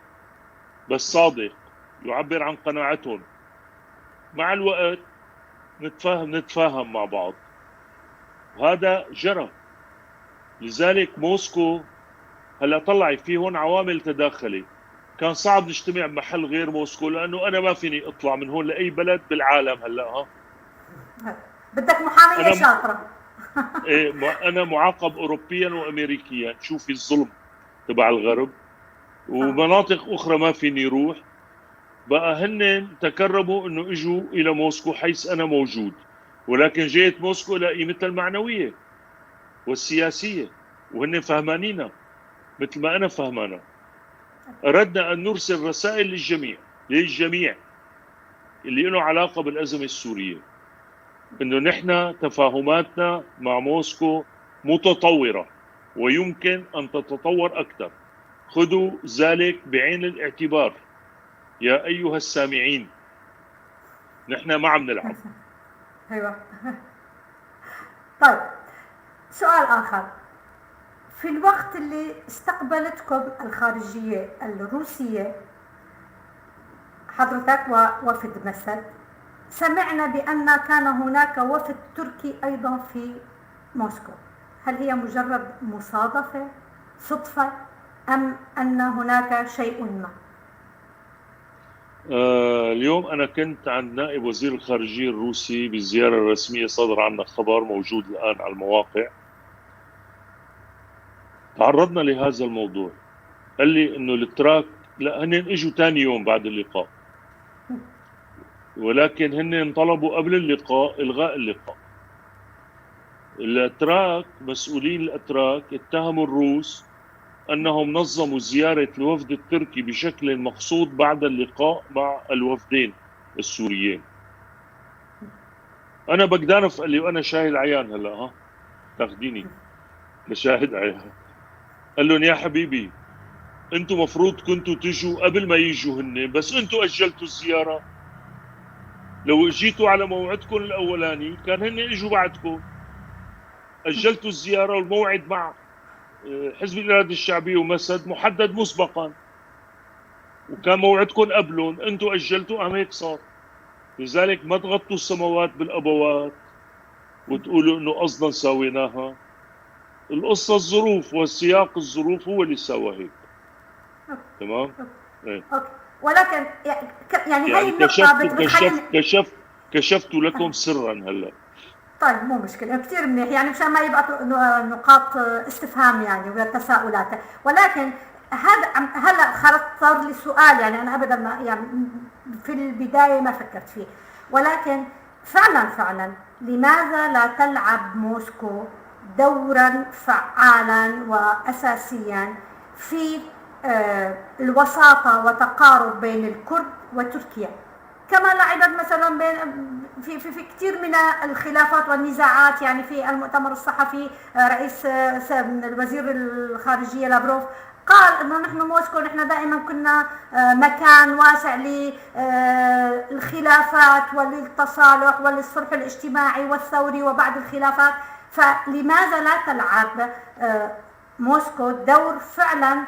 بس صادق يعبر عن قناعتهم. مع الوقت نتفاهم مع بعض، وهذا جرى. لذلك موسكو هلا طلعي في هون عوامل تداخلت، كان صعب نجتمع بمحل غير موسكو لانه انا ما فيني اطلع من هون لاي بلد بالعالم هلا. ها بدك محاميه شاطرة. إيه، انا معاقب اوروبيا وامريكيا، شوفي الظلم تبع الغرب، ومناطق اخرى ما فيني روح. بقى هن تكرموا انه اجوا الى موسكو حيث انا موجود، ولكن جيت موسكو لها قيمتها المعنوية والسياسية، وهن فهمانينا مثل ما انا فهمانه. اردنا ان نرسل رسائل للجميع اللي له علاقة بالازمه السورية، انه نحن تفاهماتنا مع موسكو متطورة ويمكن ان تتطور اكثر. خذوا ذلك بعين الاعتبار يا ايها السامعين، نحن ما عم نلعب. ايوه. طيب سؤال اخر، في الوقت اللي استقبلتكم الخارجية الروسية حضرتك ووفد مسد، سمعنا بأن كان هناك وفد تركي أيضا في موسكو. هل هي مجرد مصادفة، صدفة، أم أن هناك شيء ما؟ اليوم أنا كنت عند نائب وزير الخارجية الروسي بالزيارة الرسمية، صدر عنا خبر موجود الآن على المواقع. تعرضنا لهذا الموضوع، قال لي انه الاتراك لا هن اجوا ثاني يوم بعد اللقاء، ولكن هن طلبوا قبل اللقاء الغاء اللقاء. الاتراك، مسؤولين الاتراك اتهموا الروس انهم نظموا زيارة الوفد التركي بشكل مقصود بعد اللقاء مع الوفدين السوريين. انا بقدانف قال لي، وانا شاهد عيان هلا، ها تاخذيني لشاهد عيان، قال لهم يا حبيبي انتم مفروض كنتوا تجوا قبل ما يجوا هن، بس انتم اجلتوا الزيارة. لو اجيتوا على موعدكم الاولاني كان هن اجوا بعدكم. اجلتوا الزيارة، والموعد مع حزب الارادة الشعبية ومسد محدد مسبقا، وكان موعدكم قبلهم، انتم اجلتوا، قام هيك صار. لذلك ما تغطوا السماوات بالابوات وتقولوا انه قصدا سويناها. القصة الظروف والسياق، الظروف هو اللي سوى هيك. تمام؟ إيه. okay، ولكن يعني هي النقطة كشفت لكم سرا هلا. طيب مو مشكلة، كثير منيح، يعني مشان ما يبقى نقاط استفهام يعني وتساؤلات. ولكن هذا هلا خطر لي سؤال، يعني أنا أبدا ما يعني في البداية ما فكرت فيه، ولكن فعلا لماذا لا تلعب موسكو دورا فعالا واساسيا في الوساطة وتقارب بين الكرد وتركيا، كما لعبت مثلا بين في في في كثير من الخلافات والنزاعات؟ يعني في المؤتمر الصحفي رئيس الوزير الخارجية لافروف قال انه نحن موسكو نحن دائما كنا مكان واسع للخلافات وللتصالح وللصلح الاجتماعي والثوري وبعد الخلافات. فلماذا لا تلعب موسكو دور فعلا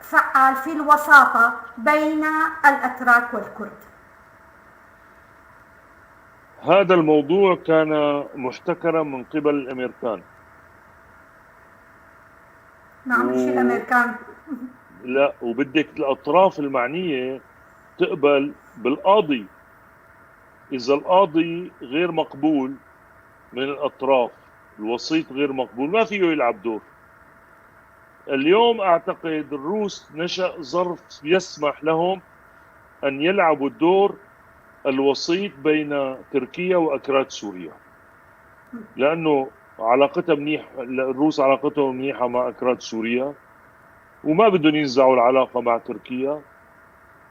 فعال في الوساطة بين الأتراك والكرد؟ هذا الموضوع كان محتكرا من قبل الأمريكان. نعم، مش الأمريكان. لا، وبدك الأطراف المعنية تقبل بالقاضي. إذا القاضي غير مقبول من الأطراف، الوسيط غير مقبول، ما فيه يلعب دور. اليوم أعتقد الروس نشأ ظرف يسمح لهم أن يلعبوا الدور الوسيط بين تركيا وأكراد سوريا، لأنه علاقتها منيح، الروس علاقتهم منيحة مع أكراد سوريا وما بدهم ينزعوا العلاقة مع تركيا.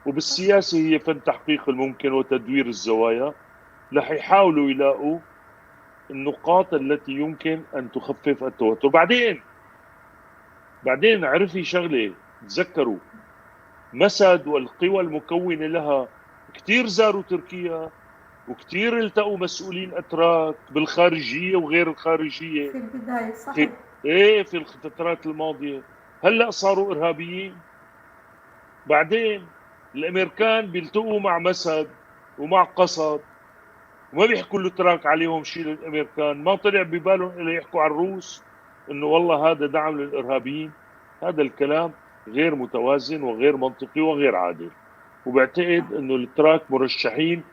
وبالسياسة هي فن تحقيق الممكن وتدوير الزوايا، رح يحاولوا يلاقوا النقاط التي يمكن أن تخفف التوتر. بعدين عرفي شغلة، تذكروا مسد والقوى المكونة لها كتير زاروا تركيا وكتير التقوا مسؤولين أتراك بالخارجية وغير الخارجية في البداية، صحيح. في الفترات الماضية. هلأ صاروا إرهابيين. بعدين الأمريكان بيلتقوا مع مسد ومع قسد وما بيحكوا الأتراك عليهم شيء للأمريكان، ما طلع ببالهم إلا يحكوا على الروس إنه والله هذا دعم للإرهابيين. هذا الكلام غير متوازن وغير منطقي وغير عادل. وبعتقد إنه الأتراك مرشحين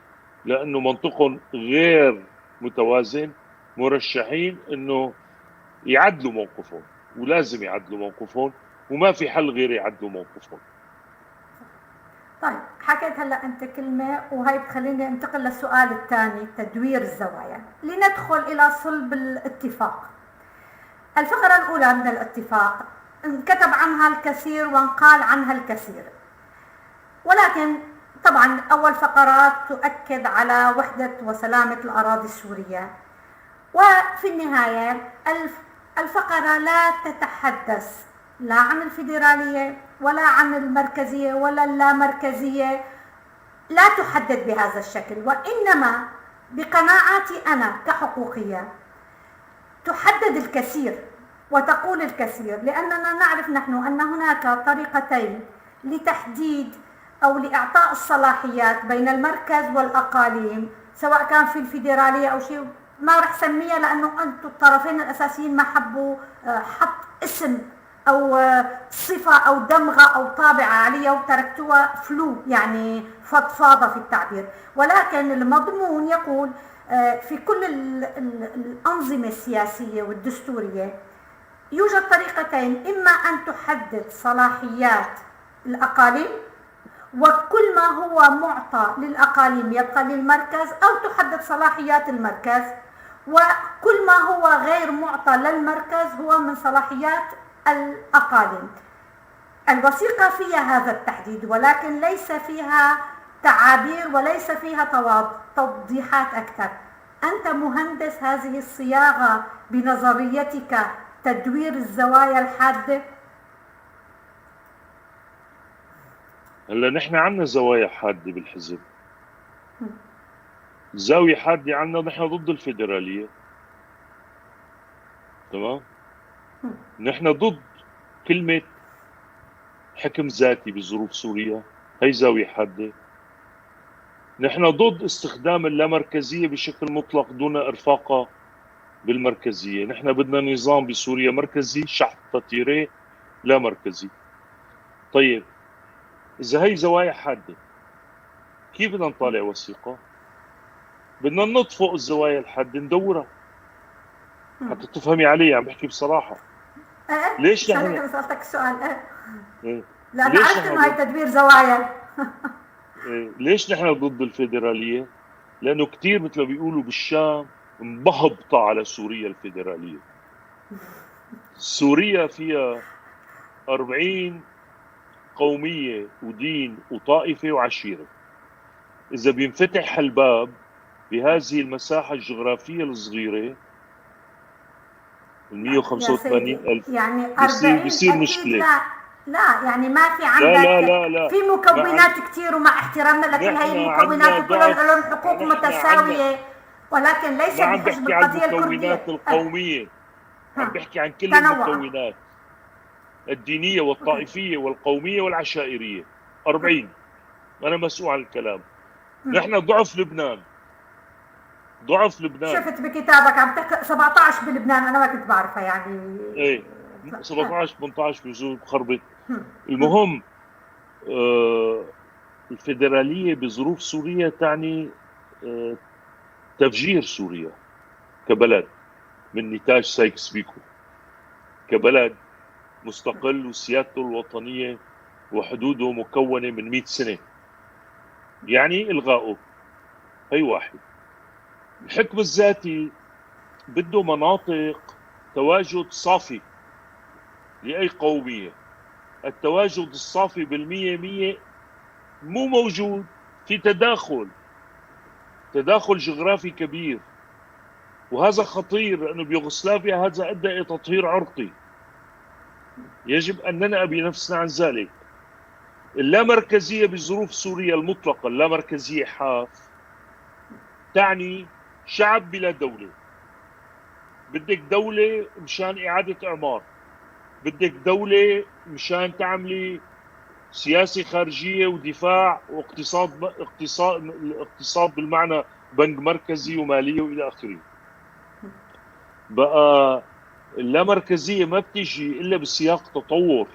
لأنه منطقهم غير متوازن، مرشحين إنه يعدلوا موقفهم، ولازم يعدلوا موقفهم، وما في حل غير يعدلوا موقفهم. طيب، حكيت هلا أنت كلمة وهي بتخليني انتقل للسؤال الثاني، تدوير الزوايا. لندخل إلى صلب الاتفاق. الفقرة الأولى من الاتفاق انكتب عنها الكثير وانقال عنها الكثير، ولكن طبعا أول فقرات تؤكد على وحدة وسلامة الأراضي السورية، وفي النهاية الفقرة لا تتحدث لا عن الفيدرالية ولا عن المركزية ولا اللامركزية، لا تحدد بهذا الشكل، وإنما بقناعاتي أنا كحقوقية تحدد الكثير وتقول الكثير، لأننا نعرف نحن أن هناك طريقتين لتحديد أو لإعطاء الصلاحيات بين المركز والأقاليم، سواء كان في الفيدرالية أو شيء ما رح سميها، لأنه أنتم الطرفين الأساسيين ما حبوا حط اسم أو صفة أو دمغة أو طابعة عليها وتركتوها فلو، يعني فضفاضة في التعبير. ولكن المضمون يقول في كل الأنظمة السياسية والدستورية يوجد طريقتين، إما أن تحدد صلاحيات الأقاليم وكل ما هو معطى للأقاليم يبقى للمركز، أو تحدد صلاحيات المركز وكل ما هو غير معطى للمركز هو من صلاحيات الأقاليم. الوثيقة فيها هذا التحديد، ولكن ليس فيها تعابير وليس فيها توضيحات أكثر. أنت مهندس هذه الصياغة بنظريتك تدوير الزوايا الحادة؟ هلا نحن عندنا زوايا حادة بالحزب، زاوية حادة عندنا، نحن ضد الفيدرالية، تمام؟ نحن ضد كلمة حكم ذاتي بظروف سوريا، هي زاوية حادة. نحن ضد استخدام اللامركزية بشكل مطلق دون إرفاقها بالمركزية. نحن بدنا نظام بسوريا مركزي شحطة تيري لا مركزي. طيب إذا هي زوايا حادة كيف بدنا نطالع وثيقة؟ بدنا ننط فوق الزوايا الحادة ندورها حتى تفهمي علي، عم بحكي بصراحة. ليش نحن سألتك السؤال؟ لأن عرفت إنه هي تدوير زوايا. ليش نحن ضد الفيدرالية؟ لأنه كثير مثل ما بيقولوا بالشام مبهبطة على سوريا الفيدرالية. سوريا فيها 40 قومية ودين وطائفة وعشيرة. إذا بينفتح الباب بهذه المساحة الجغرافية الصغيرة 185 ألف يعني بيصير مشكلة. لا لا يعني ما في عندك لا لا لا لا. في مكونات كثير، ومع احترامنا لكل هاي المكونات وكلهم لهم حقوق متساوية، ولكن ليس بحجم القضية الكردية. عم بحكي عن المكونات القومية، عم بحكي عن كل المكونات. الدينية والطائفية والقومية والعشائرية. 40. أنا مسؤول عن الكلام. نحن ضعف لبنان، ضعف لبنان. شفت بكتابك عم تحكي 17 بلبنان، أنا ما كنت بعرفها يعني. إيه 17 18 بجوز بخربط. المهم الفيدرالية بظروف سوريا تعني تفجير سوريا كبلد من نتاج سايكس بيكو، كبلد مستقل وسيادته الوطنية وحدوده مكونة من 100 سنة، يعني إلغائه. هي واحد. الحكم الذاتي بده مناطق تواجد صافي لأي قومية. التواجد الصافي بالمية مية مو موجود، في تداخل، تداخل جغرافي كبير، وهذا خطير لأنه بيوغوسلافيا هذا أدى إلى تطهير عرقي. يجب أن ننأى بنفسنا عن ذلك. اللامركزية بظروف سوريا المطلقة، اللامركزية حاف، تعني شعب بلا دولة. بدك دولة مشان إعادة إعمار، بدك دولة مشان تعملي سياسة خارجية ودفاع واقتصاد، اقتصاد بالمعنى بنك مركزي ومالية وإلى آخره. بقى اللامركزية ما بتيجي إلا بسياق تطور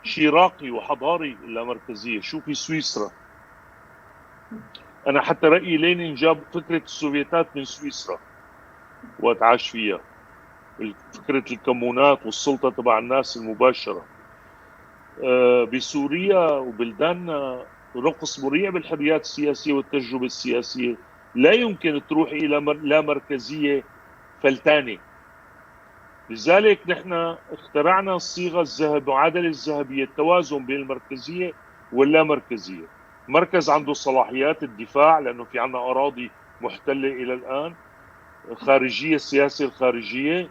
شيء راقي وحضاري. اللامركزية شوفي سويسرا، أنا حتى رأيي لينين جاب فكرة السوفيتات من سويسرا وقت عاش فيها، فكرة الكمونات والسلطة تبع الناس المباشرة. بسوريا وبلداننا نقص مريع بالحريات السياسية والتجربة السياسية، لا يمكن تروح إلى لا مركزية فلتانة. لذلك نحن اخترعنا الصيغة الذهبية، المعادلة الذهبية، التوازن بين المركزية واللامركزية. مركز عنده صلاحيات الدفاع لأنه في عنا أراضي محتلة إلى الآن، الخارجية، السياسة الخارجية،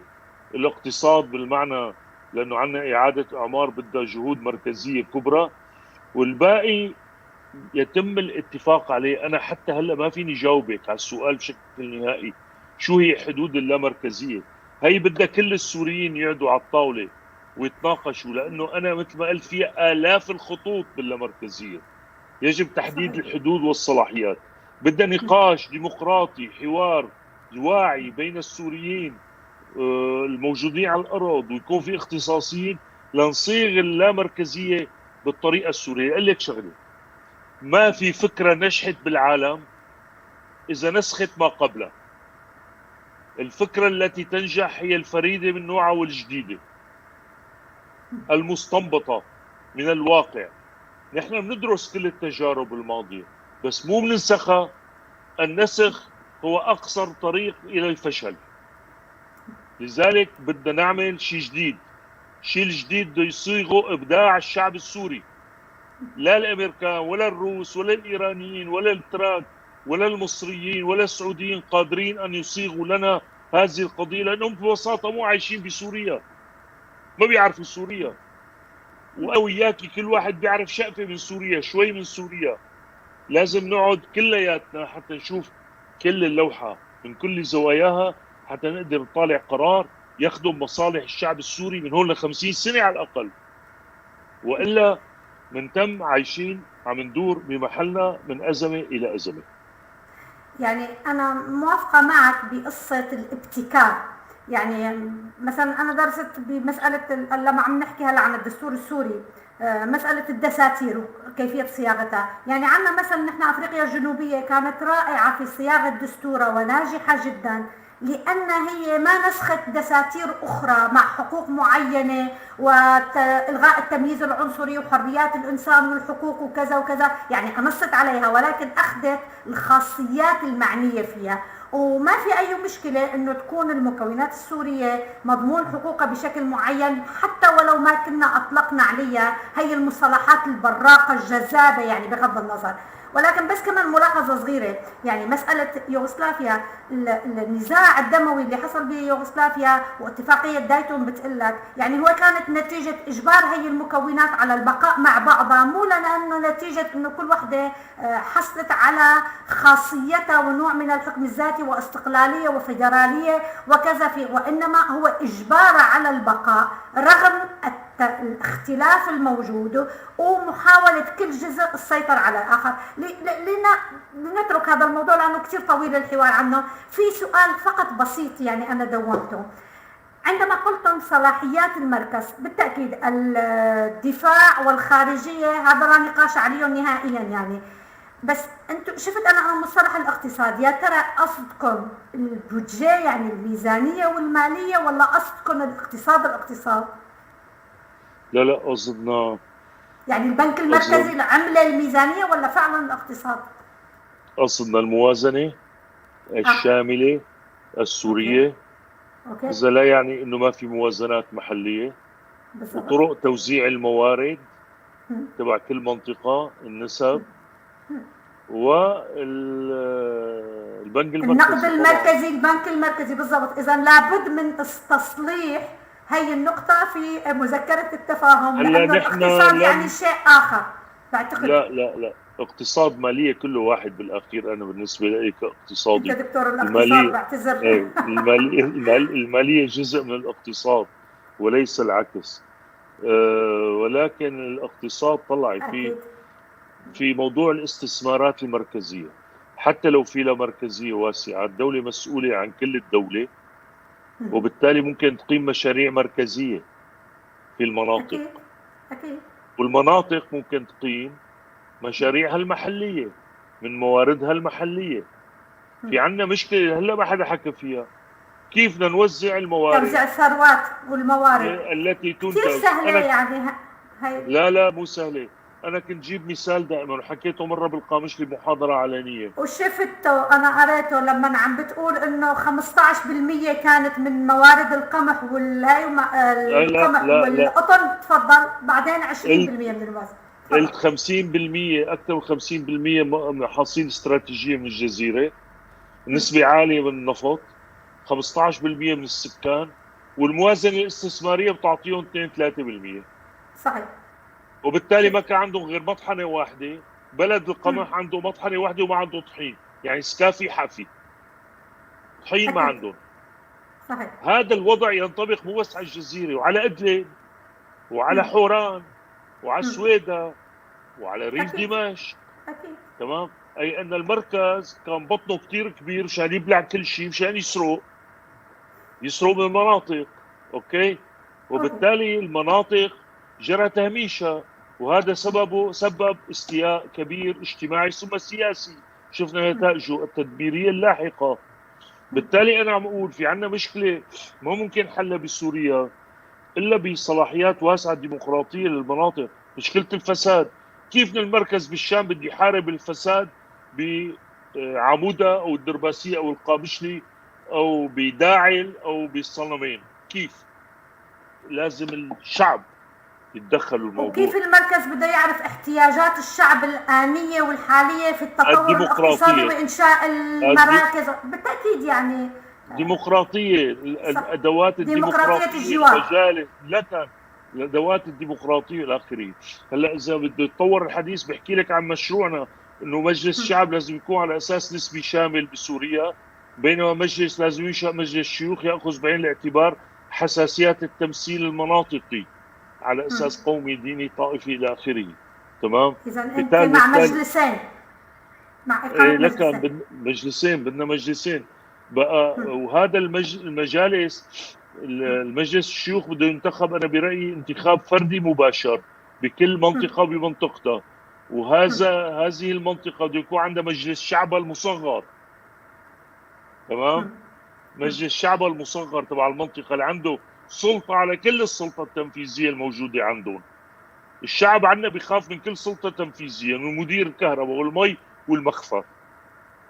الاقتصاد بالمعنى لأنه عنا إعادة إعمار بدها جهود مركزية كبرى، والباقي يتم الاتفاق عليه. أنا حتى هلأ ما فيني جاوبك على السؤال بشكل نهائي شو هي حدود اللامركزية. هي بدها كل السوريين يقعدوا على الطاولة ويتناقشوا، لأنه أنا مثل ما قلت فيها آلاف الخطوط باللامركزية، يجب تحديد الحدود والصلاحيات. بدها نقاش ديمقراطي، حوار واعي بين السوريين الموجودين على الأرض، ويكون في اختصاصيين لنصيغ اللامركزية بالطريقة السورية. أقول لك شغلة، ما في فكرة نجحت بالعالم إذا نسخت ما قبلها. الفكرة التي تنجح هي الفريدة من نوعها والجديدة المستنبطة من الواقع. نحن بندرس كل التجارب الماضية بس مو بننسخها. النسخ هو أقصر طريق إلى الفشل. لذلك بدنا نعمل شيء جديد. شيء الجديد بده يصيغه إبداع الشعب السوري، لا الأمريكان ولا الروس ولا الإيرانيين ولا التراك ولا المصريين ولا السعوديين قادرين أن يصيغوا لنا هذه القضية، لأنهم ببساطة مو عايشين بسوريا، ما بيعرفوا سوريا. وأنا وياكي كل واحد بيعرف شقفة من سوريا، شوي من سوريا. لازم نقعد كلياتنا حتى نشوف كل اللوحة من كل زواياها حتى نقدر نطالع قرار يخدم مصالح الشعب السوري من هون ل50 سنة على الأقل، وإلا من تم عايشين عم ندور بمحلنا من أزمة إلى أزمة. يعني أنا موافقة معك بقصة الابتكار. يعني مثلا أنا درست بمسألة لما عم نحكي هلا عن الدستور السوري، مسألة الدساتير وكيفية صياغتها. يعني عندنا مثلا نحن أفريقيا الجنوبية كانت رائعة في صياغة دستورها وناجحة جدا، لأن هي ما نسخت دساتير أخرى مع حقوق معينة وإلغاء التمييز العنصري وحريات الإنسان والحقوق وكذا وكذا، يعني نصت عليها ولكن أخذت الخاصيات المعنية فيها. وما في أي مشكلة أنه تكون المكونات السورية مضمون حقوقها بشكل معين، حتى ولو ما كنا أطلقنا عليها هي المصطلحات البراقة الجذابة، يعني بغض النظر. ولكن بس كمان ملاحظة صغيرة، يعني مسألة يوغوسلافيا، النزاع الدموي اللي حصل بيوغوسلافيا واتفاقية دايتون بتقلك، يعني هو كانت نتيجة إجبار هي المكونات على البقاء مع بعضها، مو لأنه نتيجة إنه كل وحدة حصلت على خاصيتها ونوع من الحكم الذاتي واستقلالية وفيدرالية وكذا، في وإنما هو إجبار على البقاء رغم الاختلاف الموجود ومحاولة كل جزء السيطرة على الآخر. لنترك هذا الموضوع لأنه كثير طويل الحوار عنه. في سؤال فقط بسيط يعني أنا دونته، عندما قلتم صلاحيات المركز، بالتأكيد الدفاع والخارجية هذا لا نقاش عليهم نهائيا يعني، بس انتم شفت انا مصطلح الاقتصاد، يا ترى قصدكم ال budget يعني الميزانية والمالية، ولا قصدكم الاقتصاد الاقتصاد؟ لا لا، قصدنا يعني البنك المركزي، العملة، الميزانية، ولا فعلا الاقتصاد؟ قصدنا الموازنة الشاملة السورية. okay. إذا لا يعني إنه ما في موازنات محلية. بالضبط. وطرق توزيع الموارد تبع كل منطقة، النسب، والبنك المركزي، النقد طبعاً. المركزي، البنك المركزي، بالضبط. إذا لابد من تصليح هي النقطة في مذكرة التفاهم، هلا لأنه نحن الاقتصاد لم يعني شيء آخر بعتقد. لا لا لا، اقتصاد مالية كله واحد بالأخير. أنا بالنسبة لي كاقتصادي أنت دكتور الاقتصاد، المالية، بعتذر. إيه، المالية جزء من الاقتصاد وليس العكس. ولكن الاقتصاد طلع في موضوع الاستثمارات المركزية، حتى لو في لا مركزية واسعة، الدولة مسؤولة عن كل الدولة، وبالتالي ممكن تقيم مشاريع مركزية في المناطق. أكيد. والمناطق ممكن تقيم مشاريعها المحلية من مواردها المحلية. في عندنا مشكلة هلا ما حدا حكى فيها، كيف بدنا نوزع الموارد؟ توزيع الثروات والموارد التي تنتج. كثير سهلة يعني هي. لا لا مو سهلة. أنا كنت جيب مثال دائما وحكيته مرة بالقامشلي بمحاضرة علنية، وشفته أنا قريته لما عم بتقول إنه 15% كانت من موارد القمح والهاي لا، لا، القمح لا، لا. والقطن. تفضل. بعدين 20% من الموارد. قلت 50%، أكثر من 50% محاصيل استراتيجية من الجزيرة، نسبة عالية من النفط، 15% من السكان، والموازنة الاستثمارية بتعطيهم 2-3%. وبالتالي ما كان عندهم غير مطحنة واحدة. بلد القمح عنده مطحنة واحدة وما عنده طحين، يعني سكافي حافي، طحين ما عندهم. هذا الوضع ينطبق مو بس على الجزيرة، وعلى إدلب وعلى حوران وعلى السويدة وعلى ريف دمشق. تمام؟ أي أن المركز كان بطنه كتير كبير مشان يبلع كل شيء، مشان يسرق من المناطق. okay؟ وبالتالي المناطق جرى تهميشها، وهذا سبب استياء كبير اجتماعي ثم سياسي، شفنا نتائجه التدميرية اللاحقة. بالتالي أنا عم أقول في عنا مشكلة ما ممكن حلها بسوريا إلا بصلاحيات واسعة ديمقراطية للمناطق. مشكلة الفساد، كيف المركز بالشام بده يحارب الفساد بعمودة أو الدرباسية أو القامشلي أو بداعل أو بالصنمين؟ كيف؟ لازم الشعب يتدخل الموضوع. وكيف المركز بده يعرف احتياجات الشعب الآنية والحالية في التطور الديمقراطية. الاقتصادي وإنشاء المراكز؟ بالتأكيد يعني ديمقراطية، الأدوات ديمقراطية الديمقراطية، الجوار. المجال لك الأدوات الديمقراطية الآخرين. هلا إذا بده يتطور الحديث بحكي لك عن مشروعنا إنه مجلس الشعب لازم يكون على أساس نسبي شامل بسوريا، بينما مجلس لازم ينشأ مجلس الشيوخ يأخذ بعين الاعتبار حساسيات التمثيل المناطقي على أساس قومي ديني طائفي إلى آخره. تمام؟ إذا أنت مع مجلسين، مع إقامة إيه، لك مجلسين. مجلسين، بدنا مجلسين بقى. وهذا المجالس، المجلس الشيوخ بده ينتخب، أنا برأيي انتخاب فردي مباشر بكل منطقة بمنطقتها، وهذا هذه المنطقة بده يكون عندها مجلس شعبها المصغر. تمام؟ مجلس شعبها المصغر تبع المنطقة اللي عنده سلطة على كل السلطة التنفيذية الموجودة عندهم. الشعب عندنا بيخاف من كل سلطة تنفيذية، من مدير الكهرباء والمي والمخفر.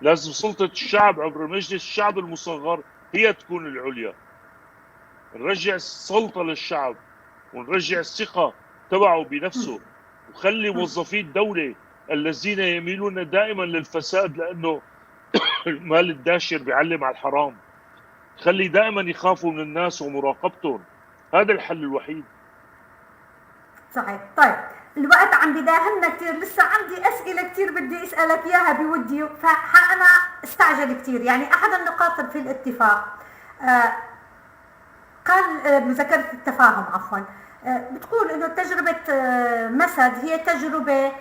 لازم سلطة الشعب عبر مجلس الشعب المصغر هي تكون العليا. نرجع السلطة للشعب ونرجع الثقة تبعه بنفسه، وخلي موظفي الدولة الذين يميلون دائما للفساد لأنه المال الداشر بيعلم على الحرام، خلي دائما يخافوا من الناس ومراقبتهم. هذا الحل الوحيد. صحيح. طيب الوقت عم بداهمنا كثير، لسه عندي أسئلة كثير بدي أسألك إياها بودي، فأنا استعجل كثير. أحد النقاط في الاتفاق، قال، مذكرة التفاهم عفوا، بتقول إنه تجربة مسد هي تجربة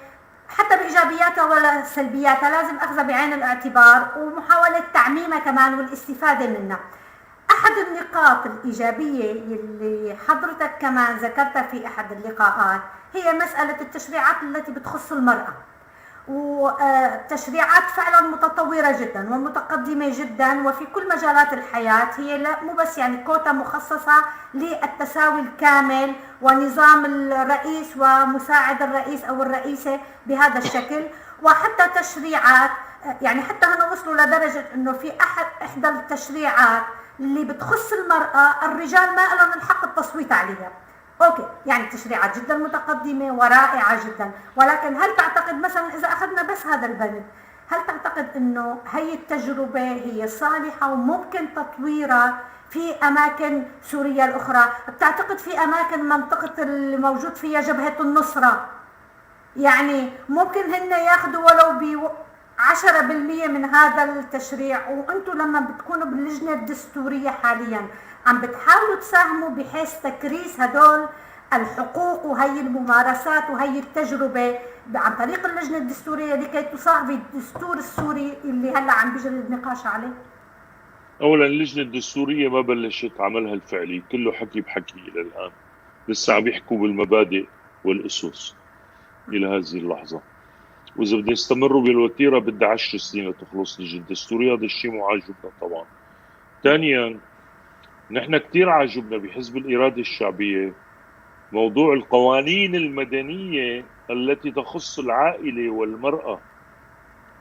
حتى بإيجابياتها ولا سلبياتها لازم أخذها بعين الاعتبار ومحاولة تعميمها كمان والاستفادة منها. أحد النقاط الإيجابية اللي حضرتك كمان ذكرتها في أحد اللقاءات هي مسألة التشريعات التي بتخص المرأة، وتشريعات فعلا متطورة جدا ومتقدمة جدا وفي كل مجالات الحياة، هي لا مو بس يعني كوتا مخصصة للتساوي الكامل ونظام الرئيس ومساعد الرئيس أو الرئيسة بهذا الشكل، وحتى تشريعات يعني حتى هنا وصلوا لدرجة أنه في إحدى التشريعات اللي بتخص المرأة الرجال ما لهم الحق التصويت عليها. okay، يعني تشريعات جدا متقدمة ورائعة جدا، ولكن هل تعتقد مثلا إذا أخذنا بس هذا البند، هل تعتقد أنه هي التجربة هي صالحة وممكن تطويرها في أماكن سوريا الأخرى؟ بتعتقد في أماكن منطقة اللي موجود فيها جبهة النصرة يعني ممكن هن ياخذوا ولو ب 10% من هذا التشريع؟ وأنتم لما بتكونوا باللجنة الدستورية حاليا عم بتحاولوا تساهموا بحيث تكريس هدول الحقوق وهي الممارسات وهي التجربة عن طريق اللجنة الدستورية لكي تصاغ في الدستور السوري اللي هلا عم بيجري النقاش عليه؟ أولا اللجنة الدستورية ما بلشت عملها الفعلي، كله حكي بحكي إلى الآن، لسه عم يحكوا بالمبادئ والأسس إلى هذه اللحظة، وإذا بدهم يستمروا بالوتيرة بدها 10 سنين لتخلص اللجنة الدستورية، هذا الشيء مو عاجبنا طبعا. ثانيا نحن كثير عاجبنا بحزب الإرادة الشعبية موضوع القوانين المدنية التي تخص العائلة والمرأة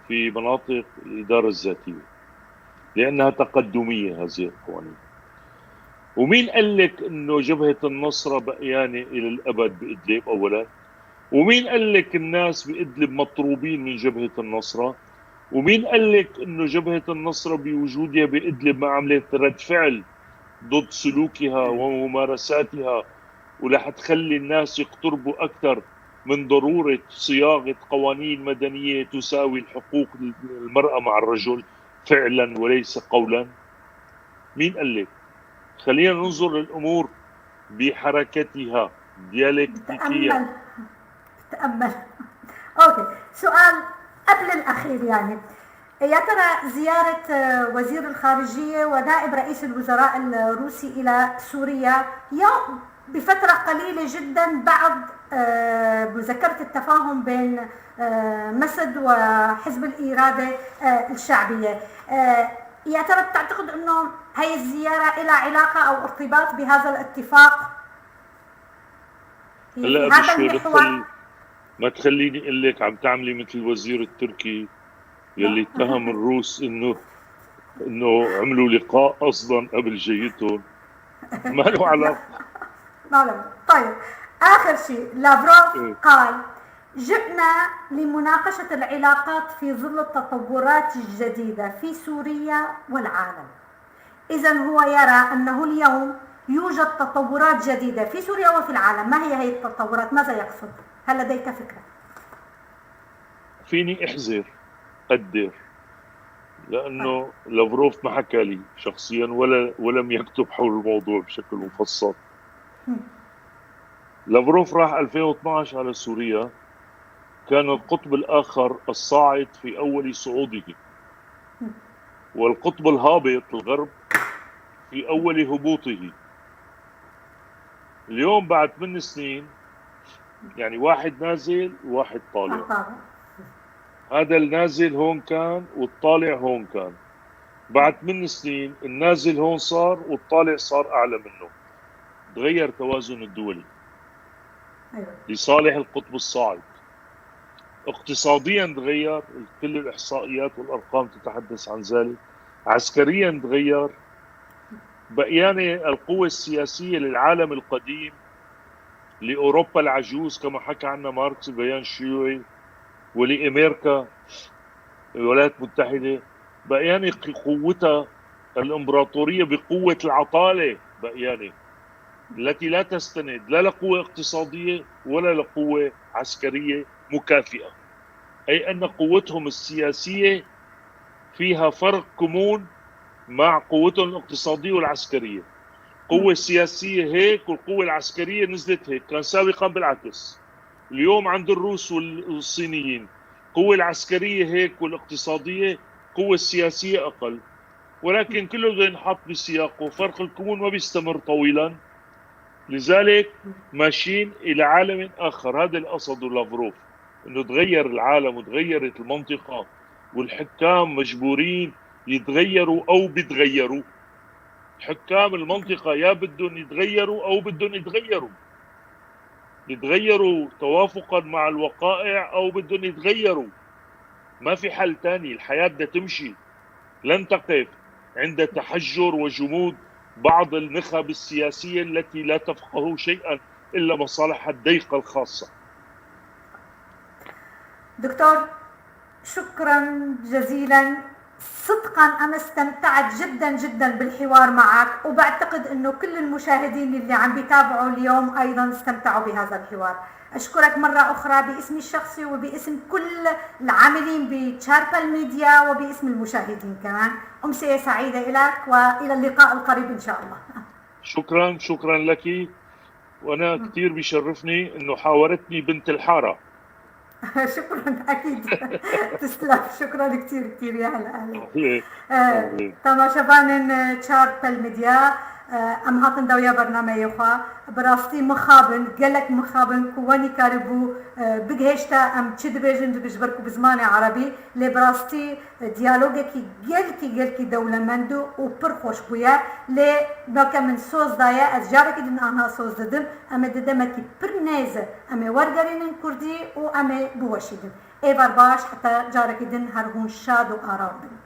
في مناطق الإدارة الذاتية، لأنها تقدمية هذه القوانين. ومين قال لك إنه جبهة النصرة بقيانة إلى الأبد بإدلب أولا؟ ومين قال لك الناس بإدلب مطروبين من جبهة النصرة؟ ومين قال لك إنه جبهة النصرة بوجودها بإدلب ما عملت رد فعل ضد سلوكها وممارساتها ورح تخلي الناس يقتربوا أكثر من ضرورة صياغة قوانين مدنية تساوي الحقوق المرأة مع الرجل فعلا وليس قولا؟ مين قال لك؟ خلينا ننظر للأمور بحركتها ديالكتيكيا. تأمل. okay، سؤال قبل الأخير، يعني يا ترى زيارة وزير الخارجية ونائب رئيس الوزراء الروسي إلى سوريا يوم بفترة قليلة جدا بعد مذكرة التفاهم بين مسد وحزب الإرادة الشعبية، يا ترى بتعتقد أنه هي الزيارة لها علاقة أو ارتباط بهذا الاتفاق؟ هلا هذا المحور ما تخليني اقول لك عم تعملي مثل الوزير التركي يلي اتهم الروس انه عملوا لقاء اصلا قبل جيتهم، ما له علاقه. ما له. طيب اخر شيء، لافروف قال جئنا لمناقشة العلاقات في ظل التطورات الجديدة في سوريا والعالم. إذا هو يرى أنه اليوم يوجد تطورات جديدة في سوريا وفي العالم. ما هي هي التطورات؟ ماذا يقصد؟ هل لديك فكرة؟ فيني احذر قدر، لأنه لافروف ما حكى لي شخصيا ولم يكتب حول الموضوع بشكل مفصل. لافروف راح 2012 على سوريا، كان القطب الآخر الصاعد في أول صعوده، والقطب الهابط الغرب في أول هبوطه. اليوم بعد 8 سنين يعني واحد نازل وواحد طالع. هذا النازل هون كان والطالع هون كان. بعد 8 سنين النازل هون صار والطالع صار أعلى منه. تغير توازن الدولي لصالح القطب الصاعد. اقتصاديا تغير، كل الإحصائيات والأرقام تتحدث عن ذلك. عسكريا تغير. بقيانة القوة السياسية للعالم القديم، لأوروبا العجوز كما حكى عنها ماركس البيان الشيوعي، ولأمريكا الولايات المتحدة، بقيانة قوتها الإمبراطورية بقوة العطالة، بقيانة التي لا تستند لا لقوة اقتصادية ولا لقوة عسكرية مكافئة، أي أن قوتهم السياسية فيها فرق كمون مع قوتهم الاقتصادية والعسكرية. قوة سياسية هيك والقوة العسكرية نزلت هيك، كان سابقا بالعكس. اليوم عند الروس والصينيين قوة العسكرية هيك والاقتصادية، قوة السياسية أقل، ولكن كله بده ينحط بسياقه. فرق الكمون ما بيستمر طويلا، لذلك ماشيين إلى عالم آخر. هذا اللي قصده لافروف، إنه تغير العالم وتغيرت المنطقة، والحكام مجبورين يتغيروا أو بيتغيروا. حكام المنطقة يا بدهم يتغيروا أو بدهم يتغيروا، يتغيروا توافقا مع الوقائع أو بدهم يتغيروا، ما في حل تاني. الحياة بدها تمشي، لن تقف عند تحجر وجمود بعض النخب السياسية التي لا تفقه شيئا إلا مصالحها الضيقة الخاصة. دكتور شكرا جزيلا، صدقا أنا استمتعت جدا جدا بالحوار معك، وبعتقد أنه كل المشاهدين اللي عم بيتابعوا اليوم أيضا استمتعوا بهذا الحوار. أشكرك مرة أخرى باسمي الشخصي وباسم كل العاملين بتشاربل ميديا وباسم المشاهدين كمان. أمسية سعيدة لك وإلى اللقاء القريب إن شاء الله. شكرا، شكرا لك، وأنا كثير بيشرفني أنه حاورتني بنت الحارة. شكرا، أكيد تسلم، شكرا كثير كثير. يا هلا أهلا. تماشاڤانێن چارپەل ميديا، ئەم هاتن داویا بەرنامەیە خوا بەڕاستی مخابن، gelek مخابن ku wenî karibû bigihêşte em çi dibêjin dibêj ber ku bi zimanê Erebî, lê bi rastî diyalogekî gelkî gelkî dewlemend û pir xweş bûye. Lê weke min soz daye, ez carekî din anha soz didim, em ê di demekî pir nêz em ê wergerînin Kurdî û em ê biweşînin. Êvar baş, heta carekî din her hûn şad û aram bin.